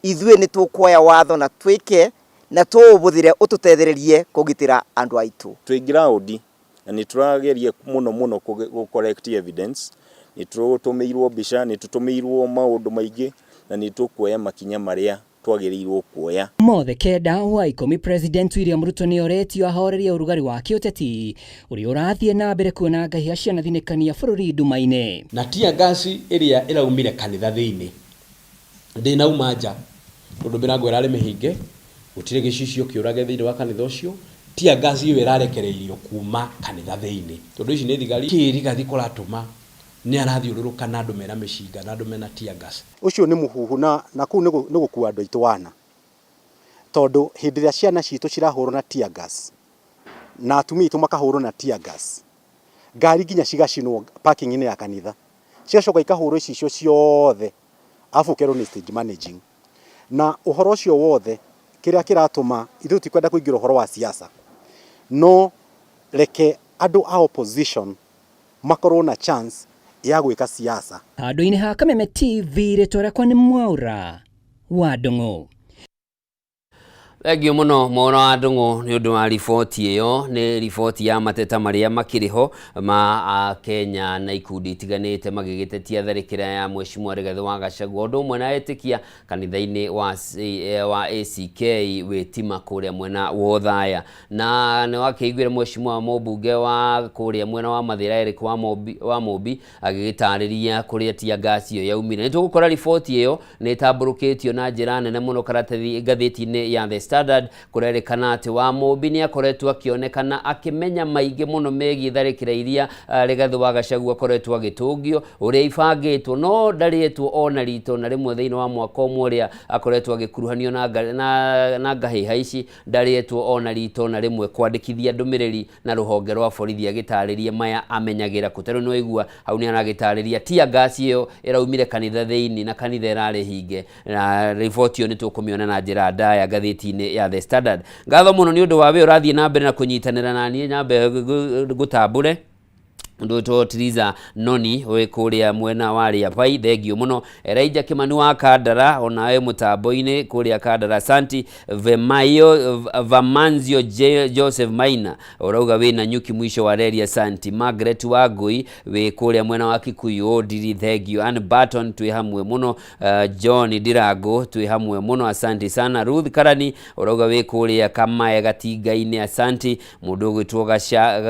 Ithuĩ nĩ tũkuoya watho na twĩke na tũũbũthĩre ũtũtethererie kũgitĩra andũ aitũ. Twĩ ground na nĩ tũrageria mũno mũno gũ collect evidence, nĩ tũtũmĩirwo mbica, nĩ tũtũmĩirwo maũndũ maingĩ na nĩ tũkuoya makinya marĩa twagĩrĩirwo kuoya. Mothe kenda wa 10 President William Ruto nĩ oretio ahorerie ũrugarĩ wa kĩũteti ũrĩa ũrathiĩ na mbere kuona ngahĩha cianathinĩkania bũrũri nduma-inĩ. Na tear gas ĩrĩa ĩraumire kanitha thĩinĩ ndĩnauma nja tondũ mĩrango ĩrarĩ mĩhinge, gũtirĩ gĩcicio kĩũrage thĩinĩ wa kanitha ũcio. Tear gas ĩyo ĩrarekereirio kuma kanitha thĩinĩ tondũ ici nĩ thigari. Kĩ Rigathi kũratũma nĩ arathiũrũrũka na andũ mena mĩcinga na andũ mena tear gas. Ũcio nĩ mũhuhu na kũu nĩ gũkua andũ aitũ wana, tondũ hĩndĩ ĩrĩa ciana citũ cirahũrwo na tear gas na atumia aitũ makahũrwo na tear gas, ngari nginya cigacinwo parking-inĩ ya kanitha, cigacoka ikahũrwo icicio ciothe, arabu ũkerwo nĩ stage managing. Na ũhoro ũcio wothe kĩrĩa kĩratũma ithuĩ tutikwenda kũingĩra ũhoro wa siasa, no reke andũ a opposition makorwo na chance ya gwĩka siasa. Handũ-inĩ ha Kameme TV, rĩtwa rĩakwa nĩ Mwaura wa Ndung'u. Thengiũ mũno Mwaura wa Ndung'u nĩ ũndũ wa riboti ĩyo. Nĩ riboti ya mateta marĩa makĩrĩ ho ma Kenya na ikundi itiganĩte magĩgĩtetia tharĩkĩra ya Mheshimiwa Rigathĩ wa Gachagua ũndũ ũmwe na etĩkia kanitha-inĩ wa ACK Witima kũrĩa mwena wa Othaya. Na nĩ wakĩiguire Mheshimiwa mũmbunge wa kũrĩa mwena wa Mathĩra Eric wa Mũmbi agĩgĩtarĩria kũrĩa tear gas ĩyo yaumire. Nĩ tũgũkora riboti ĩyo nĩ ĩtambũrũkĩtio na njĩra nene mũno karatathi ngathĩti-inĩ ya The Standard. Kũrerĩkana atĩ wa Mũmbi nĩ akoretwo akĩonekana akĩmenya maingĩ mũno megiĩ tharĩkĩra iria Rigathĩ wa Gachagua akoretwo agĩtũngio ũrĩa ibangĩtwo, no ndarĩtwo ona rito na rĩmwe thĩinĩ wa mwaka ũmwe ũrĩa akoretwo agĩkuruhanio na ngahĩha ici, ndarĩtwo ona rito na rĩmwe kwandĩkithia ndũmĩrĩri na rũhonge rwa borithi agĩtarĩria maya amenyagĩra kũ. Tarĩu nĩ waigua hau nĩ aragĩtarĩria tear gas ĩyo ĩraumire kanitha thĩinĩ na kanitha ĩrarĩ hinge, na riboti ĩyo nĩ tũkũmĩona na njĩra ndaya ngathĩti-inĩ ya The Standard. Ngatho mũno nĩ ũndũ wa wĩ ũrathiĩ na mbere na kũnyitanĩra na niĩ, nyambe ngũtambũre ndwĩtwo Triza Noni wĩ kũrĩa mwena wa Rĩabai, thengiũ mũno. Elijah Kimani wa Kandara onawe mũtambo-inĩ kũrĩa Kandara. Santi Vemayo Vamanzio Joseph Maina ũrauga wĩna nyuki mwisho wa reri. Santi Margaret Wangui wĩ kũrĩa mwena wa Kikuyu Ndiri, thengiũ. Ann Barton twĩ hamwe mũno. John Ndirango twĩ hamwe mũno, asanti sana. Ruth Karani ũrauga wĩ kũrĩa Kamae Gatinga-inĩ, asanti. Mũndũ ũgwĩtwo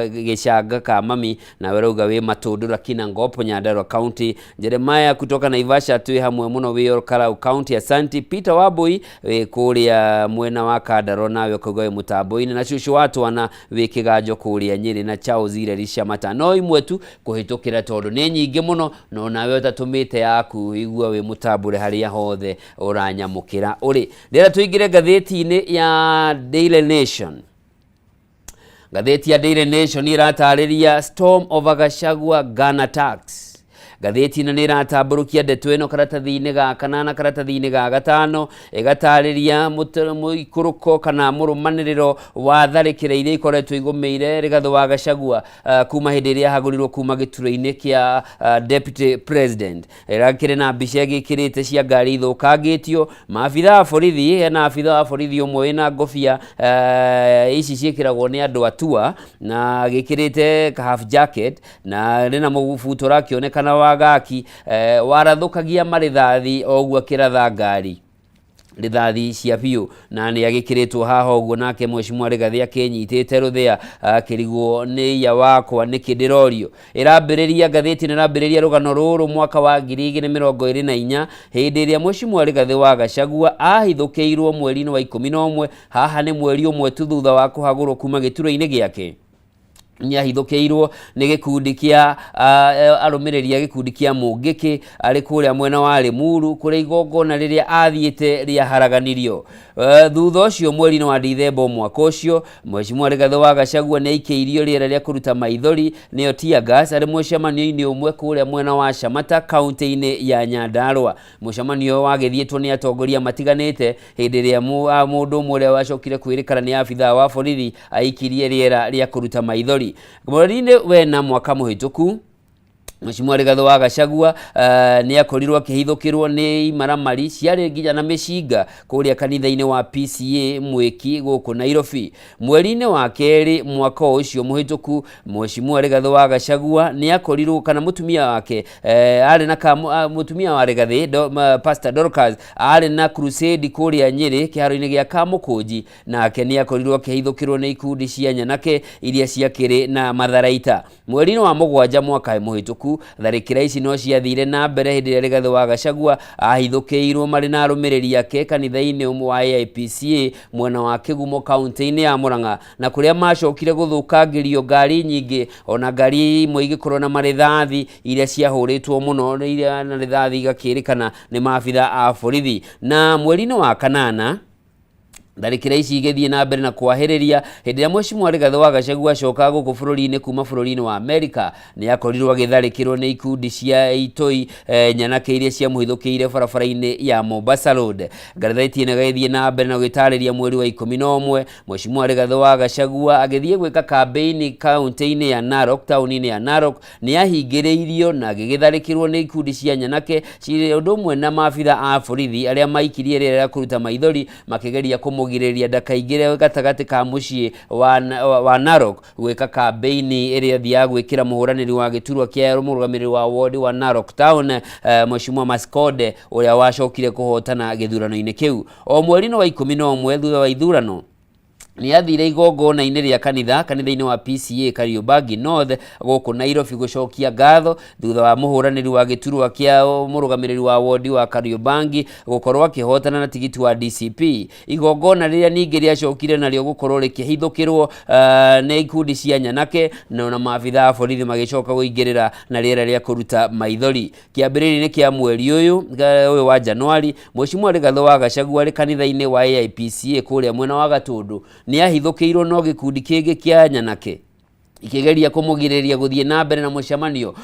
Gĩcanga ka mami nawe Ũrauga wĩ Matũndũra Kinangop, Nyandarua County. Jeremiah kutoka Naivasha, twĩ hamwe mũno, wĩ Olkalau County, asanti. Peter Wambui wĩ kũrĩa mwena wa Kandaro, nawe ũkauga wĩ mũtambo-inĩ, na cũcũ wa twana wĩ Kĩganjo kũrĩa Nyĩrĩ, na Charles Ireri Shamata. No imwe tu kũhĩtũkĩra tondũ nĩ nyingĩ mũno, no nawe ũtatũmĩte yaku, igua wĩ mũtambũre harĩa hothe ũranyamũkĩra ũrĩ. Ndĩrenda tũingĩre ngathĩti-inĩ ya Daily Nation. Ngathĩti ya Daily Nation ĩratarĩria storm over Gachagua gun attacks. Ngathĩti ĩno nĩ ĩratambũrũkia ndeto ĩno karatathi-inĩ ga kanana, karatathi-inĩ ga gatano, ĩgatarĩria mũikũrũko kana mũrũmanĩrĩro wa tharĩkĩra iria ikoretwo igũmĩire Rigathĩ wa Gachagua kuma hĩndĩ ĩrĩa ahagũrirwo kuma gĩturwa-inĩ kĩa Deputy President. Ĩrakĩrĩ na mbica ĩgĩkĩrĩte cia ngari ithũkangĩtio, maabitha a borithi, hena abitha wa borithi ũmwe wĩna ngobia ici ciĩkĩragwo nĩ andũ atua, na agĩkĩrĩte ka half jacket, na rĩna mũbuto ũrakĩonekana wa gaki, warathũkagia marĩthathi o ũguo akĩratha ngari rithathi cia biũ, na nĩ agĩkĩrĩtwo haha ũguo. Nake Mheshimiwa Rigathĩ akĩnyitĩte rũthĩa akĩrigwo nĩ iya wakwa nĩkĩ ndĩrorio. Ĩrambĩrĩria, ngathĩti ĩno ĩrambĩrĩria rũgano rũrũ mwaka wa 2024, hĩndĩ ĩrĩa Mheshimiwa Rigathĩ wa Gachagua ahithũkĩirwo mweri-inĩ wa 11. Haha nĩ mweri ũmwe tu thutha wa kũhagũrwo kuma gĩturwa-inĩ gĩake. Nĩ ahithũkĩirwo nĩ gĩkundi kĩa arũmĩrĩri a gĩkundi kĩa Mũngĩkĩ arĩ kũrĩa mwena wa Limuru, kũrĩa igongona rĩrĩa athiĩte rĩaharaganirio. Thutha ũcio, mweri-inĩ wa Dithemba mwaka ũcio, Mheshimiwa Rigathĩ wa Gachagua nĩ aikĩirio rĩera rĩa kũruta maithori, nĩyo tear gas, arĩ mũcemanio-inĩ ũmwe kũrĩa mwena wa Shamata, kaunti-inĩ ya Nyandarua. Mũcemanio ũyũ wagĩthiĩtwo nĩ atongoria matiganĩte, hĩndĩ ĩrĩa mũndũ ũmwe ũrĩa wacokire kwĩrĩkana nĩ abithaa wa borithi aikirie rĩera rĩa kũruta maithori. Mweri-inĩ wena mwaka mũhĩtũku, Mheshimiwa Rigathĩ wa Gachagua nĩ akorirwo akĩhithũkĩrwo nĩ imaramari ciarĩ nginya na mĩcinga kũrĩa kanitha-inĩ wa PCA Mwĩki gũkũ Nairobi. Mweri-inĩ wa kerĩ mwaka ũcio mũhĩtũku, Mheshimiwa Rigathĩ wa Gachagua nĩ akorirwo kana mũtumia wake arĩ na mũtumia wa Rigathĩ Pastor Dorcas arĩ na crusade kũrĩa Nyĩrĩ kĩharo-inĩ gĩa Kamũkũnji, nake nĩ akorirwo akĩhithũkĩrwo nĩ ikundi cia nyanake iria ciakĩrĩ na matharaita. Mweri-inĩ wa mũgwanja mwaka mũhĩtũku, tharĩkĩra ici no ciathire na mbere hĩndĩ ĩrĩa Rigathĩ wa Gachagua ahithũkĩirwo marĩ na arũmĩrĩri ake kanitha-inĩ ũmwe wa AIPCA mwena wa Kĩgumo, kaunti-inĩ ya Murang'a, na kũrĩa macokire gũthũkangĩrio ngari nyingĩ, ona ngari imwe igĩkorwo na marĩthathi iria ciahũrĩtwo mũno iria na rĩthathi igakĩrĩkana nĩ maabitha a borithi. Na mweri-inĩ wa kanana, tharĩkĩra ici igĩthiĩ na mbere na kwahĩrĩria hĩndĩ ĩrĩa Mheshimiwa Rigathĩ wa Gachagua acokaga gũkũ bũrũri-inĩ kuma bũrũri-inĩ wa Amerika, nĩ akorirwo agĩtharĩkĩrwo nĩ ikundi cia itoi nyanake iria ciamũhithũkĩire barabara-inĩ ya Mombasa Road. Ngathĩti ĩno ĩgagĩthiĩ na mbere na gũgĩtarĩria mweri wa 11, Mheshimiwa Rigathĩ wa Gachagua agĩthiĩ gwĩka kambĩini kaunti-inĩ ya Narok, taũni-inĩ ya Narok, nĩ ahingĩrĩirio na agĩgĩtharĩkĩrwo nĩ ikundi cia nyanake cirĩ ũndũ ũmwe na maabitha a borithi arĩa maikirie rĩera rĩa kũruta maithori makĩgeria kũmũgirĩrĩria ndakaingĩre gatagatĩ ka mũciĩ wa Narok gwĩka kambĩini ĩrĩa ĩthiaga gwĩkĩra mũhũranĩri wa gĩturwa kĩa mũrũgamĩrĩri wa ward wa Narok Town, Mheshimiwa Maskode, ũrĩa wacokire kũhotana gĩthurano-inĩ kĩu. O mweri-inĩ wa 11 thutha wa ithurano, nĩ athire igongona-inĩ rĩa kanitha, kanitha-inĩ wa PCA Kariobangi North gũkũ Nairobi, gũcokia ngatho thutha wa mũhũranĩri wa gĩturwa kĩa mũrũgamĩrĩri wa wodi wa Kariobangi gũkorwo akĩhotana na tigiti wa DCP. Igongona rĩrĩa ningĩ rĩacokire narĩo gũkorwo rĩkĩhithũkĩrwo nĩ ikundi cia nyanake, na maabitha a borithi magĩcoka kũingĩrĩra na rĩera rĩa kũruta maithori. Kĩambĩrĩria-inĩ kĩa mweri ũyũ wa Januari, Mheshimiwa Rigathĩ wa Gachagua arĩ kanitha-inĩ wa AIPCA kũrĩa mwena wa Gatũndũ nĩ ahithũkĩirwo no gĩkundi kĩngĩ kĩa nyanake ikĩgeria kũmũgirĩrĩria gũthiĩ na mbere na mũcemanio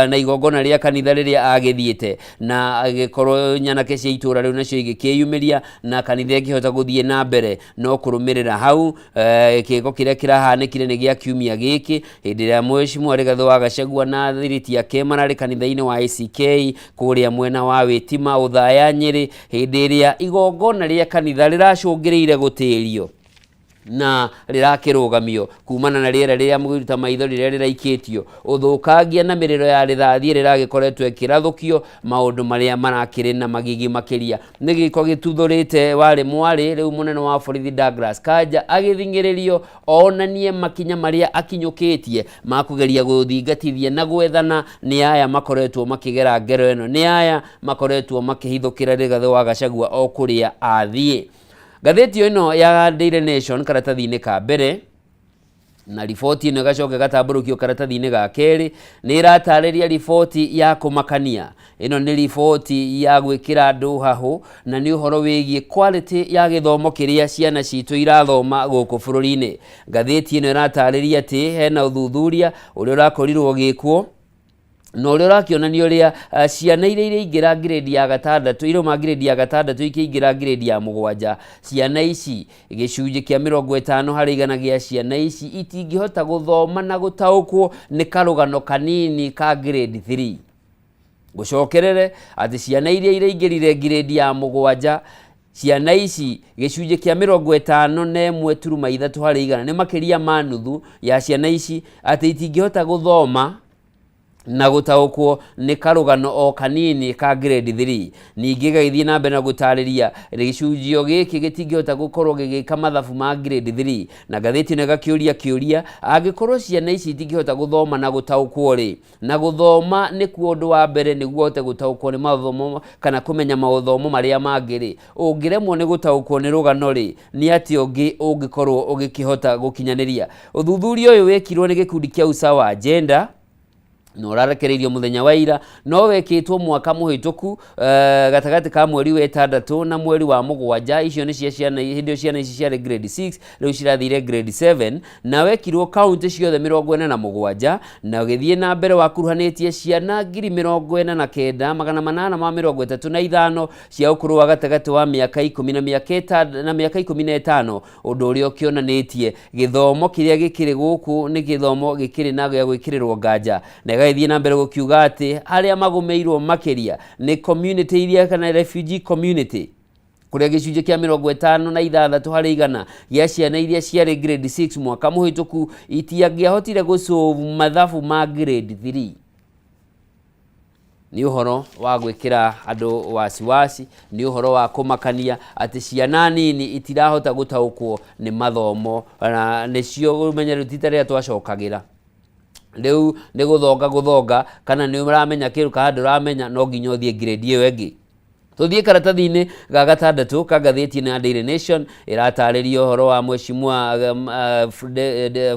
na igongona rĩa kanitha rĩrĩa agĩthiĩte, na agĩkorwo nyanake cia itũra rĩu nacio igĩkĩyumĩria na kanitha ĩkĩhota gũthiĩ na mbere. No kũrũmĩrĩra hau, gĩko kĩrĩa kĩrahanĩkire nĩ gĩa kiumia gĩkĩ, hĩndĩ ĩrĩa Mheshimiwa Rigathĩ wa Gachagua na thiriti yake mararĩ kanitha-inĩ wa ACK kũrĩa mwena wa Wĩtima, Ũthaya, Nyĩrĩ, hĩndĩ ĩrĩa igongona rĩa kanitha rĩracũngĩrĩire gũtĩrio. Na rĩrakĩrũgamio kumana na rĩera rĩrĩa mũruta maitho rĩrĩa rĩraikĩtio, ũthũkangia na mĩrĩro ya rĩthathi ĩrĩa ĩragĩkoretwo ĩkĩrathũkio. Maũndũ marĩa marakĩrĩ na magigi makĩria nĩ gĩko gĩtuthũrĩte warĩ mwarĩ. Rĩu mũnene wa borithi Douglas Kanja agĩthing'ĩrĩrio onanie makinya marĩa akinyũkĩtie ma kũgeria gũthingatithia na gwethana nĩ aya makoretwo makĩgera ngero ĩno, nĩ aya makoretwo makĩhithũkĩra Rigathĩ wa Gachagua o kũrĩa athiĩ. Ngathĩti ĩno ya Daily Nation karatathi-inĩ ka mbere, na riboti ĩno ĩgacoka ĩgatambũrũkio karatathi-inĩ ga kerĩ, nĩ ĩratarĩria riboti ya kũmakania. Ĩno nĩ riboti ya gwĩkĩra andũ hahũ, na nĩ ũhoro wĩgiĩ quality ya gĩthomo kĩrĩa ciana citũ irathoma gũkũ bũrũri-inĩ. Ngathĩti ĩno ĩratarĩria atĩ hena ũthuthuria ũrĩa ũrakorirwo ũgĩkwo na ũrĩa ũrakĩonania ũrĩa ciana iria iraingĩra grade ya gatandatũ, irauma grade ya gatandatũ ikĩingĩra grade ya mũgwanja, ciana ici, gĩcunjĩ kĩa 50% gĩa ciana ici itingĩhota gũthoma na gũtaũkwo nĩ karũgano kanini ka grade 3. Ngũcokerere atĩ ciana iria iraingĩrire grade ya mũgwanja, ciana ici gĩcunjĩ kĩa 51.3%, nĩ makĩria ma nuthu ya ciana ici, atĩ itingĩhota gũthoma na gũtaũkwo nĩ karũgano o kanini ka grade 3. Ningĩ gagĩthiĩ na mbere na gũtarĩria gĩcunjĩ gĩkĩ gĩtingĩhota gũkorwo gĩgĩka mathabu ma grade 3. Na ngathĩti ĩno ĩgakĩũria kĩũria, angĩkorwo ciana ici itingĩhota gũthoma na gũtaũkwo rĩ, na gũthoma nĩkuo ũndũ wa mbere nĩguo ũhote gũtaũkwo nĩ mathomo kana kũmenya mathomo marĩa mangĩ rĩ, ũngĩremwo nĩ gũtaũkwo nĩ rũgano rĩ, nĩ atĩa ũngĩ ũngĩkorwo ũgĩkĩhota gũkinyanĩria? Ũthuthuria ũyũ wekirwo nĩ gĩkundi kĩa Usawa Agenda na ũrarekereirio mũthenya wa ira, no wekĩtwo mwaka mũhĩtũku gatagatĩ ka mweri wa ĩtandatũ na mweri wa mũgwanja. Icio nĩ cia ciana, hĩndĩ ĩyo ciana ici ciarĩ grade 6, rĩu cirathire grade 7, na wekirwo kaunti ciothe 47, na ũgĩthiĩ na mbere wakuruhanĩtie ciana 49,835 cia ũkũrũ wa gatagatĩ wa mĩaka 10 na mĩaka 15, ũndũ ũrĩa ũkĩonanĩtie gĩthomo kĩrĩa gĩkĩrĩ gũkũ nĩ gĩthomo gĩkĩrĩ na gĩa gwĩkĩrĩrwo nganja. Na ĩgagĩthiĩ na mbere gũkiuga atĩ arĩa magũmĩirwo makĩria nĩ community iria kana refugee community, kũrĩa gĩcunjĩ kĩa 56% gĩa ciana iria ciarĩ grade 6 mwaka mũhĩtũku itiangĩahotire gũsolve mathabu ma grade 3. Nĩ ũhoro wa gwĩkĩra andũ wasiwasi, nĩ ũhoro wa kũmakania atĩ ciana nini itirahota gũtaũkwo nĩ mathomo, na nĩcio ũmenye rĩu ti ta rĩrĩa twacokagĩra. Rĩu nĩ gũthonga gũthonga, kana nĩ ũramenya kĩndũ kana ndũramenya, no nginya ũthiĩ grade ĩyo ĩngĩ. Tũthiĩ karatathi-inĩ ga gatandatũ ka ngathĩti ĩno ya Daily Nation, ĩratarĩria ũhoro wa Mheshimiwa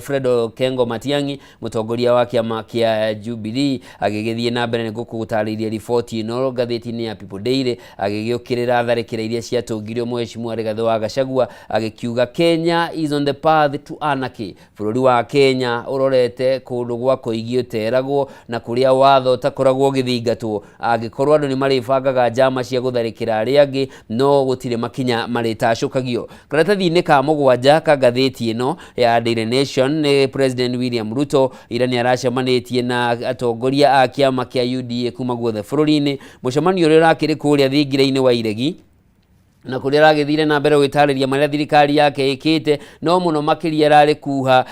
Fred Okengo Matiang'i, mũtongoria wa kĩama kĩa Jubilee, agĩgĩthiĩ na mbere nĩ gũtarĩria riboti ĩno ngathĩti-inĩ ya People Daily, agĩgĩũkĩrĩra tharĩkĩra iria ciatũngirio Mheshimiwa Rigathĩ wa Gachagua, agĩkiuga Kenya is on the path to anarchy. Bũrũri wa Kenya ũrorete kũndũ gwa kũigio ũteragwo na kũrĩa watho ũtakoragwo ũgĩthingatwo, angĩkorwo andũ nĩ marĩbangaga njama cia gũtharĩkĩra arĩa angĩ no gũtirĩ makinya marĩtacũkagio. Karatathi-inĩ ka mũgwanja ka ngathĩti ĩno ya Daily Nation, nĩ President William Ruto ira nĩ aracemanĩtie na atongoria a kĩama kĩa UDA kuma guothe bũrũri-inĩ, mũcemanio ũrĩa ũrakĩrĩ kũrĩa thingira-inĩ wa Iregi, na kũrĩa aragĩthire na mbere gwĩtarĩria marĩa thirikari yake ĩkĩte, no mũno makĩria ĩrarĩ kuha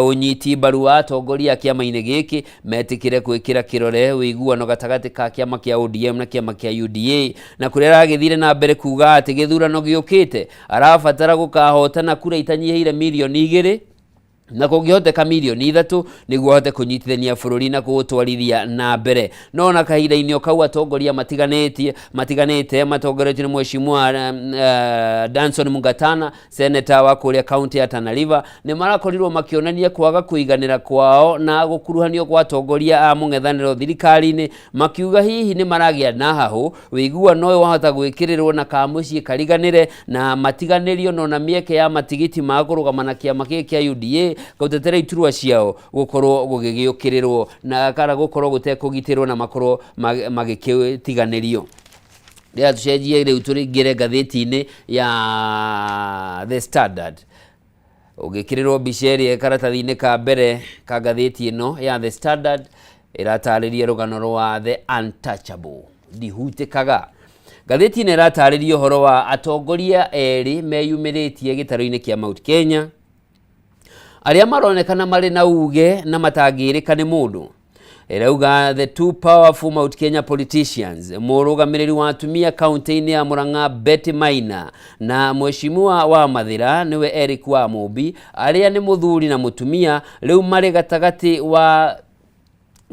ũnyiti mbaru wa atongoria a kĩama-inĩ gĩkĩ metĩkĩre gwĩkĩra kĩrore ũiguano gatagatĩ ka kĩama kĩa ODM na kĩama kĩa UDA, na kũrĩa aragĩthire na mbere kuga atĩ gĩthurano gĩũkĩte arabatara gũkahotana kura itanyihĩire 2 mirioni na kũngĩhoteka 3 mirioni nĩguo ahote kũnyitithania bũrũri na kũũtwarithia na mbere. No na kahinda-inĩ o kau, atongoria matiganĩtie matiganĩte matongoretio nĩ Mheshimiwa Danson Mungatana, seneta wa kũrĩa kaunti ya Tana River, nĩ marakorirwo makĩonania kwaga kũiganĩra kwao na gũkuruhanio kwa atongoria a mũng'ethanĩro thirikari-inĩ, makiuga hihi nĩ maragĩa na hahũ ũiguano ũyũ wahota gwĩkĩrĩrwo na kamũciĩ kariganĩre na matiganĩrio no na mĩeke ya matigiti ma kũrũgama na kĩama gĩkĩ kĩa UDA gũtetera iturwa ciao gũkorwo gũgĩgĩũkĩrĩrwo na kana gũkorwo gũtekũgitĩrwo na makorwo magĩkĩtiganĩrio. Rĩrĩa tũcenjie rĩu tũringĩre ngathĩti-inĩ ya The Standard, ũgĩkĩrĩrwo mbica ĩrĩa karatathi-inĩ ka mbere ka ngathĩti ĩno ya The Standard, ĩratarĩria rũgano rwa The Untouchable, ndihutĩkaga. Ngathĩti ĩno ĩratarĩria ũhoro wa atongoria erĩ meyumĩrĩtie gĩtarũ-inĩ kĩa Mount Kenya. Arĩa maronekana marĩ na uge na matangĩrĩka nĩ mũndũ. Ĩrauga the two powerful Mount Kenya politicians, mũrũgamĩrĩri wa atumia kaunti-inĩ ya Murang'a Betty Maina na mheshimiwa wa Mathira nĩwe Eric wa Mũmbi, arĩa nĩ mũthuri na mũtumia, rĩu marĩ gatagatĩ wa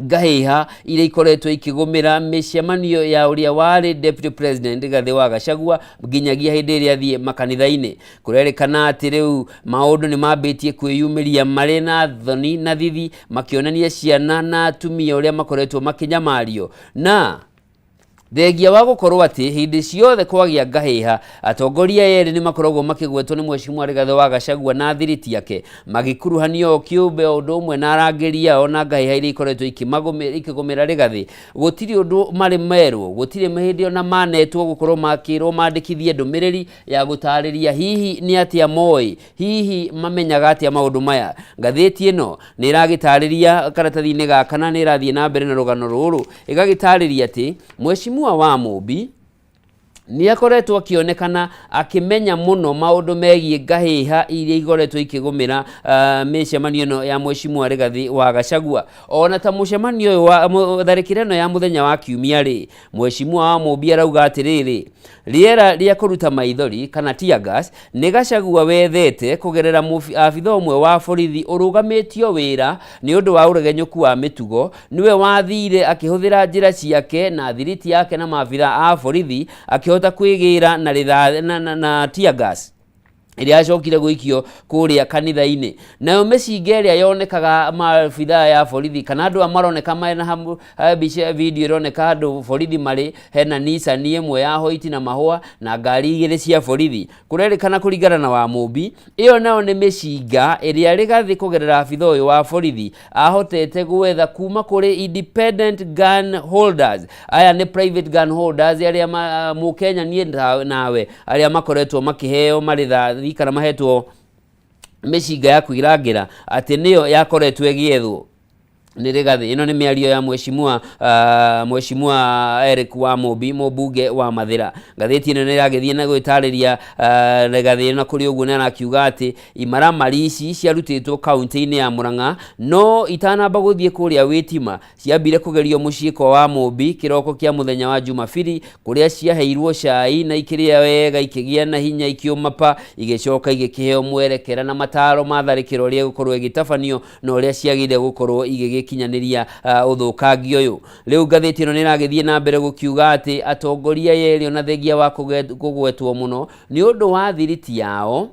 ngahĩha iria ikoretwo ikĩgũmĩra mĩcemanio ya ũrĩa warĩ Deputy President Rigathĩ wa Gachagua nginyagia hĩndĩ ĩrĩa athiĩ makanitha-inĩ. Kũrerĩkana atĩ rĩu maũndũ nĩ mambĩtie kwĩyumĩria marĩ na thoni na thithi, makĩonania ciana na atumia ũrĩa makoretwo makĩnyamario, na thengia wa gũkorwo atĩ hĩndĩ ciothe kwagĩa ngahĩha atongoria erĩ nĩ makoragwo makĩgwetwo nĩ Mheshimiwa Rigathĩ wa Gachagua na thiriti yake, magĩkuruhanio o kĩũmbe o ũndũ ũmwe na arangĩri ao na ngahĩha iria ikoretwo ikĩgũmĩra Rigathĩ. Gũtirĩ ũndũ marĩ merwo, gũtirĩ hĩndĩ ona manetwo gũkorwo makĩrwo mandĩkithie ndũmĩrĩri ya gũtarĩria hihi nĩ atĩa moĩ, hihi mamenyaga atĩa maũndũ maya. Ngathĩti ĩno nĩ ĩragĩtarĩria karatathi-inĩ gaka na nĩ ĩrathiĩ na mbere na rũgano rũrũ, ĩgagĩtarĩria atĩ Mheshimiwa wa Mũmbi nĩ akoretwo akĩonekana akĩmenya mũno maũndũ megiĩ ngahĩha iria ikoretwo ikĩgũmĩra mĩcemanio ĩno ya Mheshimiwa Rigathĩ wa Gachagua. Ona ta mũcemanio ũyũ wa tharĩkĩro ĩno ya mũthenya wa kiumia rĩ, Mheshimiwa wa Mũmbi arauga atĩrĩrĩ, rĩera rĩa kũruta maithori kana tear gas nĩ Gachagua wethete kũgerera abitha ũmwe wa borithi ũrũgamĩtio wĩra nĩ ũndũ wa ũregenyũku wa mĩtugo, nĩwe wathire akĩhũthĩra njĩra ciake na thiriti yake na maabitha a borithi akĩhota kwĩgĩra na rithathi na tear gas ĩrĩa yacokire gũikio kũrĩa kanitha-inĩ. Nayo mĩcinga ĩrĩa yonekaga maabitha ya borithi kana andũ aya maroneka mena mbica video ĩroneka andũ borithi marĩ, hena Nissan ĩmwe ya hoiti na mahũa na ngari igĩrĩ cia borithi. Kũrerĩkana kũringana na Wamũmbi, ĩyo nayo nĩ mĩcinga ĩrĩa Rigathĩ kũgerera abitha ũyũ wa borithi ahotete gwetha kuma kũrĩ independent gun holders. Aya nĩ private gun holders arĩa mũkenya niĩ nawe arĩa makoretwo makĩheo marĩthathi kana mahetwo mĩcinga ya kwĩrangĩra atĩ nĩyo yakoretwo ĩgĩethwo nĩ Rigathĩ. Ĩno nĩ mĩario ya Mheshimiwa Eric Wamũmbi, mũmbunge wa Mathĩra. Ngathĩti ĩno nĩ ĩragĩthiĩ na gwĩtarĩria Rigathĩ, na kũrĩ ũguo nĩ arakiuga atĩ imaramari ici ciarutĩtwo kaunti-inĩ ya Murang'a no itanamba gũthiĩ kũrĩa Wĩtima, ciambire kũgerio mũciĩ kwa Wamũmbi kĩroko kĩa mũthenya wa Jumabiri, kũrĩa ciaheirwo cai na ikĩrĩa wega, ikĩgĩa na hinya, ikĩũma pa, igĩcoka igĩkĩheo mwerekera na mataro ma tharĩkĩro ĩrĩa ĩgũkorwo ĩgĩtabanio na ũrĩa ciagĩrĩire gũkorwo igĩgĩkinyanĩria ũthũkangia ũyũ. Rĩu ngathĩti ĩno nĩ ĩragĩthiĩ na mbere gũkiuga atĩ atongoria erĩ ona thengia wa kũgwetwo mũno nĩ ũndũ wa thiriti yao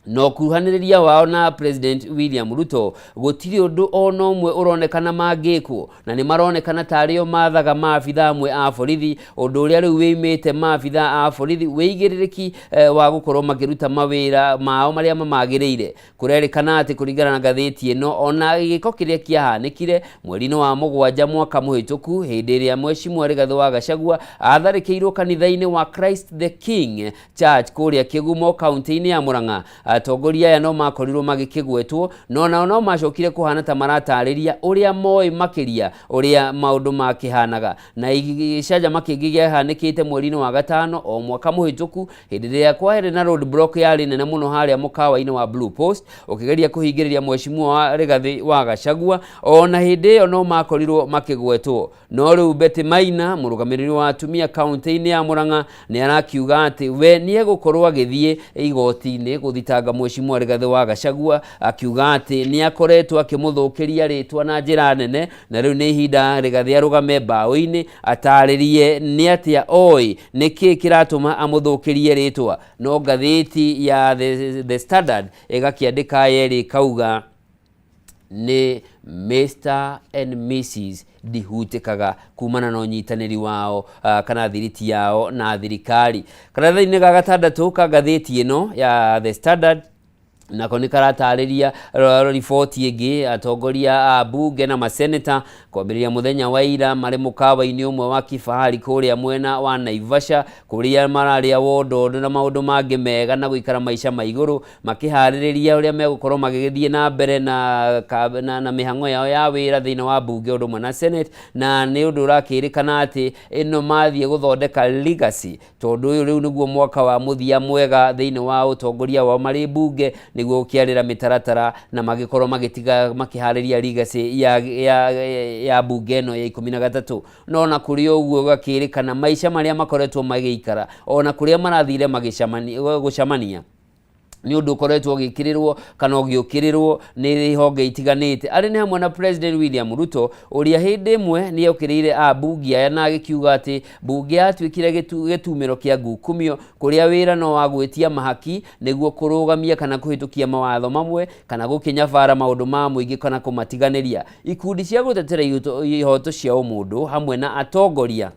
na ũkuruhanĩrĩria wao na President William Ruto, gũtirĩ ũndũ ona ũmwe ũronekana mangĩkwo, na nĩ maronekana tarĩ o mathaga maabitha amwe a borithi, ũndũ ũrĩa rĩu wĩimĩte maabitha a borithi wĩigĩrĩrĩki wa gũkorwo makĩruta mawĩra mao marĩa mamagĩrĩire. Kũrerĩkana atĩ kũringana na ngathĩti ĩno, ona gĩko kĩrĩa kĩahanĩkire mweri-inĩ wa mũgwanja mwaka mũhĩtũku hĩndĩ ĩrĩa Mheshimiwa Rigathĩ wa Gachagua atharĩkĩirwo kanitha-inĩ wa Christ the King Church kũrĩa Kĩgumo kaunti-inĩ ya Murang'a, atongoria aya no makorirwo magĩkĩgwetwo, no nao no macokire kũhana ta maratarĩria ũrĩa moĩ makĩria ũrĩa maũndũ makĩhanaga. Na gĩcanjama kĩngĩ kĩahanĩkĩte mweri-inĩ wa gatano o mwaka mũhĩtũku hĩndĩ ĩrĩa kwarĩ na road block yarĩ nene mũno harĩa mũkawa-inĩ wa Blue Post ũkĩgeria kũhingĩrĩria Mheshimiwa wa Rigathĩ wa Gachagua, ona hĩndĩ ĩyo no makorirwo makĩgwetwo. No rĩu Betty Maina, mũrũgamĩrĩri wa atumia kaunti-inĩ ya Murang'a, nĩ arakiuga atĩ we nĩ egũkorwo agĩthiĩ igoti-inĩ gũthitanga Mheshimiwa Rigathĩ wa Gachagua, akiuga atĩ nĩ akoretwo akĩmũthũkĩria rĩtwa na njĩra nene, na rĩu nĩ ihinda Rigathĩ arũgame mbaũ-inĩ atarĩrie nĩ atĩa oĩ nĩkĩ kĩratũma amũthũkĩrie rĩtwa. No ngathĩti ya The Standard ĩgakĩandĩka yerĩ ĩkauga nĩ Mr and Mrs ndihutĩkaga kumana na ũnyitanĩri wao kana thiriti yao na thirikari. Karatathi-inĩ ga gatandatũ ka ngathĩti ĩno ya The Standard nako nĩ karatarĩria riboti ĩngĩ atongoria a mbunge na maseneta kwambĩrĩria mũthenya wa ira marĩ mũkawa-inĩ ũmwe wa kifahari kũrĩa mwena wa Naivasha, kũrĩa mararĩa wondondo na maũndũ mangĩ mega na gũikara maica ma igũrũ, makĩharĩrĩria ũrĩa megũkorwo magĩgĩthiĩ na mbere na mĩhang'o yao ya wĩra thĩinĩ wa mbunge ũndũ ũmwe na Senate. Na nĩ ũndũ ũrakĩrĩkana atĩ ĩno mathiĩ gũthondeka legacy, tondũ ũyũ rĩu nĩguo mwaka wa mũthia mwega thĩinĩ wa ũtongoria wao marĩ mbunge, Nĩguo gũkĩarĩra mĩtaratara na magĩkorwo magĩtiga makĩharĩria legacy ya bunge ĩno ya 13. No na kũrĩ ũguo gũgakĩrĩkana maica marĩa makoretwo magĩikara ona kũrĩa marathire gũcemania nĩ ũndũ ũkoretwo ũgĩkĩrĩrwo kana ũgĩũkĩrĩrwo nĩ honge itiganĩte, arĩ nĩ hamwe na President William Ruto, ũrĩa hĩndĩ ĩmwe nĩ okĩrĩire ambunge aya na agĩkiuga atĩ bunge yatuĩkire gĩtumĩro kĩa ngukumio, kũrĩa wĩra no wa gwĩtia mahaki nĩguo kũrũgamia kana kũhĩtũkia mawatho mamwe kana gũkĩnyabara maũndũ ma mũingĩ kana kũmatiganĩria. Ikundi cia gũtetera ihoto cia ũmũndũ hamwe na atongoria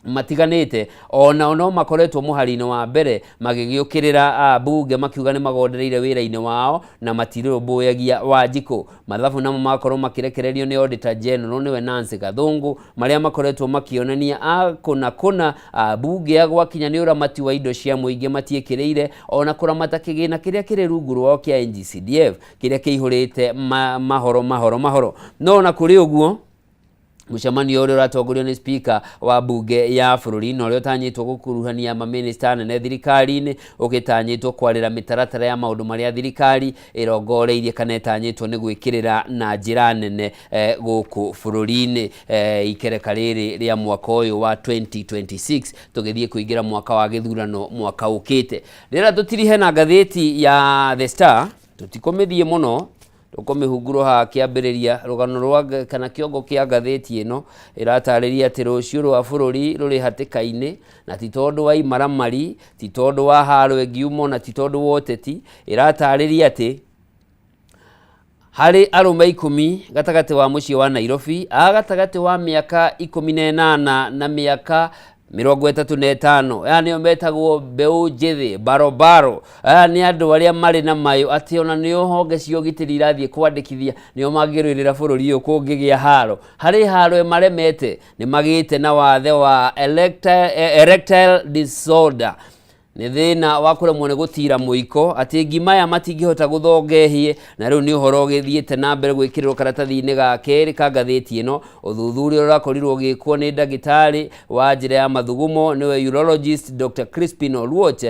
matiganĩte onao no makoretwo mũhari-inĩ wa mbere magĩgĩũkĩrĩra bunge, makiuga nĩ magondereire wĩra-inĩ wao na matirũmbũyagia Wanjikũ. Mathabu namo magakorwo makĩrekererio nĩ Auditor General nĩwe Nancy Gathungu, marĩa makoretwo makĩonania kũna kũna bunge ya gwakinya nĩ ũramati wa indo cia mũingĩ matiĩkĩrĩire, ona kũramata kĩgĩna kĩrĩa kĩrĩ rungu rwao kĩa NGCDF kĩrĩa kĩihũrĩte mahoro mahoro mahoro. No ona kũrĩ ũguo, mũcemanio ũrĩa ũratongorio nĩ speaker wa bunge ya bũrũri na ũrĩa ũtanyĩtwo gũkuruhania mamĩnĩsta anene thirikari-inĩ, ũgĩtanyĩtwo kwarĩra mĩtaratara ya maũndũ marĩa thirikari ĩrongoreirie kana ĩtanyĩtwo nĩ gwĩkĩrĩra na njĩra nene gũkũ bũrũri-inĩ ikereka rĩrĩ rĩa mwaka ũyũ wa 2026, tũgĩthiĩ kũingĩra mwaka wa gĩthurano mwaka ũkĩte. Rĩrĩa tũtirihe na ngathĩti ya The Star, tũtikũmĩthiĩ mũno, tũkũmĩhungurwo haha kĩambĩrĩria. Rũgano rwa kana kĩongo kĩa ngathĩti ĩno ĩratarĩria atĩ rũciũ rwa bũrũri rũrĩ hatĩka-inĩ, na ti tondũ wa imaramari, ti tondũ wa haro ĩngiuma, na ti tondũ wa ũteti. Ĩratarĩria atĩ harĩ arũme 10 gatagatĩ wa mũciĩ wa Nairobi a gatagatĩ wa mĩaka 18 na mĩaka 35, aya nĩo metagwo mbeũ njĩthĩ barobaro. Aya nĩ andũ arĩa marĩ na mayũ atĩ ona nĩo honge cia ũgitĩri irathiĩ kwandĩkithia, nĩo mangĩrũĩrĩra bũrũri ũyũ kũngĩgĩa haro. Harĩ haro ĩmaremete, nĩ magĩte na wathe wa erectile disorder, nĩ thĩna wa kũremwo nĩ gũtira mũiko, atĩ ngima aya matingĩhota gũthongehie. Na rĩu nĩ ũhoro ũgĩthiĩte na mbere gwĩkĩrĩrwo karatathi-inĩ ga kerĩ ka ngathĩti ĩno. Ũthuthuria ũrakorirwo ũgĩkwo nĩ ndagĩtarĩ wa njĩra ya mathugumo, nĩwe urologist Dr. Crispin Oluoch,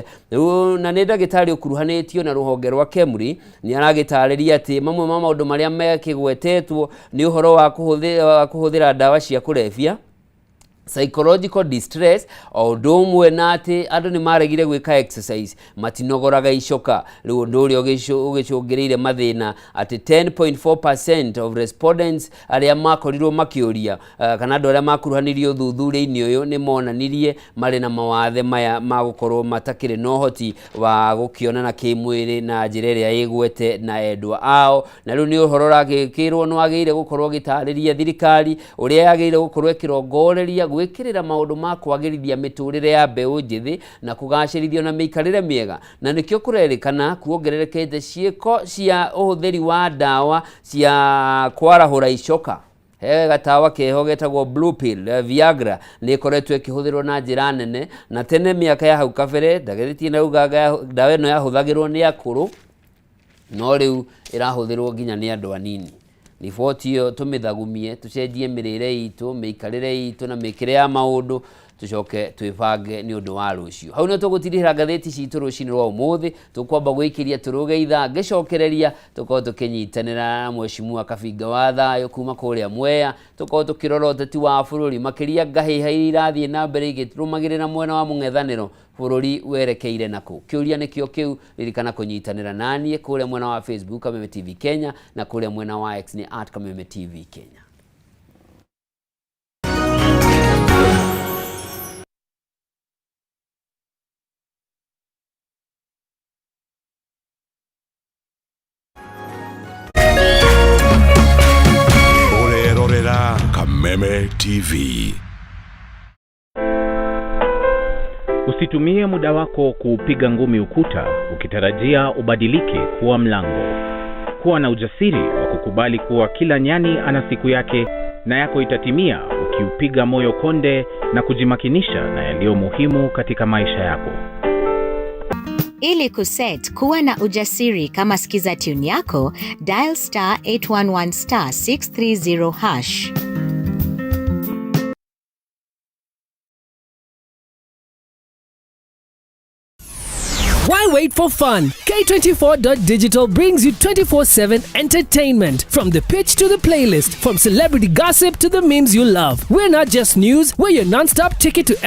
na nĩ ndagĩtarĩ ũkuruhanĩtio na rũhonge rwa KEMRI. Nĩ aragĩtarĩria atĩ mamwe ma maũndũ marĩa mekĩgwetetwo nĩ ũhoro wa kũhũthĩra ndawa cia kũrebia, psychological distress, o ũndũ ũmwe na atĩ andũ nĩ maregire gwĩka exercise, matinogoraga icoka. Rĩu ũndũ ũrĩa ũgĩcũngĩrĩire mathĩna atĩ 10.4% of respondents arĩa makorirwo makĩũria kana andũ arĩa makuruhanirio ũthuthuria-inĩ ũyũ nĩ monanirie marĩ na mawathe maya ma gũkorwo matakĩrĩ na ũhoti wa gũkĩonana kĩmwĩrĩ na njĩra ĩrĩa ĩgwete na endwa ao. Na rĩu nĩ ũhoro ũragĩkĩrwo nĩ wagĩrĩire gũkorwo ũgĩtarĩria thirikari ũrĩa yagĩrĩire gũkorwo ĩkĩrongoreria gwĩkĩrĩra maũndũ ma kwagĩrithia mĩtũrĩre ya mbeũ njĩthĩ na kũgacĩrithio na mĩikarĩre mĩega. Na nĩkĩo kũrerĩkana kuongererekete ciĩko cia ũhũthĩri wa ndawa cia kwarahũra icoka. He gatawa keho getagwo blue pill, Viagra, nĩ ĩkoretwo ĩkĩhũthĩrwo na njĩra nene. Na tene mĩaka ya hau kabere ndagĩrĩtie naugaga ndawa ĩno yahũthagĩrwo nĩ akũrũ, no rĩu ĩrahũthĩrwo nginya nĩ andũ anini. Riboti ĩyo tũmĩthagumie, tũcenjie mĩrĩre itũ, mĩikarĩre itũ na mĩkĩre ya maũndũ, tũcoke twĩbange nĩ ũndũ wa rũciũ. Hau nĩ tũgũtirihĩra ngathĩti citũ rũcinĩ rwa ũmũthĩ. Tũkwamba gwĩkĩria tũrũge ithaa, ngĩcokereria tũkorwo tũkĩnyitanĩra na Mheshimiwa Kabinga wa Thayũ kuma kũrĩa Mwea, tũkorwo tũkĩrora ũteti wa bũrũri, makĩria ngahĩha iria irathiĩ na mbere igĩrũmagĩrĩra mwena wa mũng'ethanĩro, bũrũri werekeire nakũ. Kĩũria nĩkĩo kĩu. Ririkana kũnyitanĩra naniĩ kũrĩa mwena wa Facebook Kameme TV Kenya, na kũrĩa mwena wa X nĩ @Kameme TV Kenya. Ũrerorera Kameme TV. Usitumie muda wako kuupiga ngumi ukuta ukitarajia ubadilike kuwa mlango. Kuwa na ujasiri wa kukubali kuwa kila nyani ana siku yake na yako itatimia ukiupiga moyo konde na kujimakinisha na yaliyo muhimu katika maisha yako. Ili kuset kuwa na ujasiri kama skiza tune yako, dial star 811 star 630 hash. Why wait for fun? K24.digital brings you 24/7 entertainment. From the pitch to the playlist, from celebrity gossip to the memes you love. We're not just news, we're your non-stop ticket to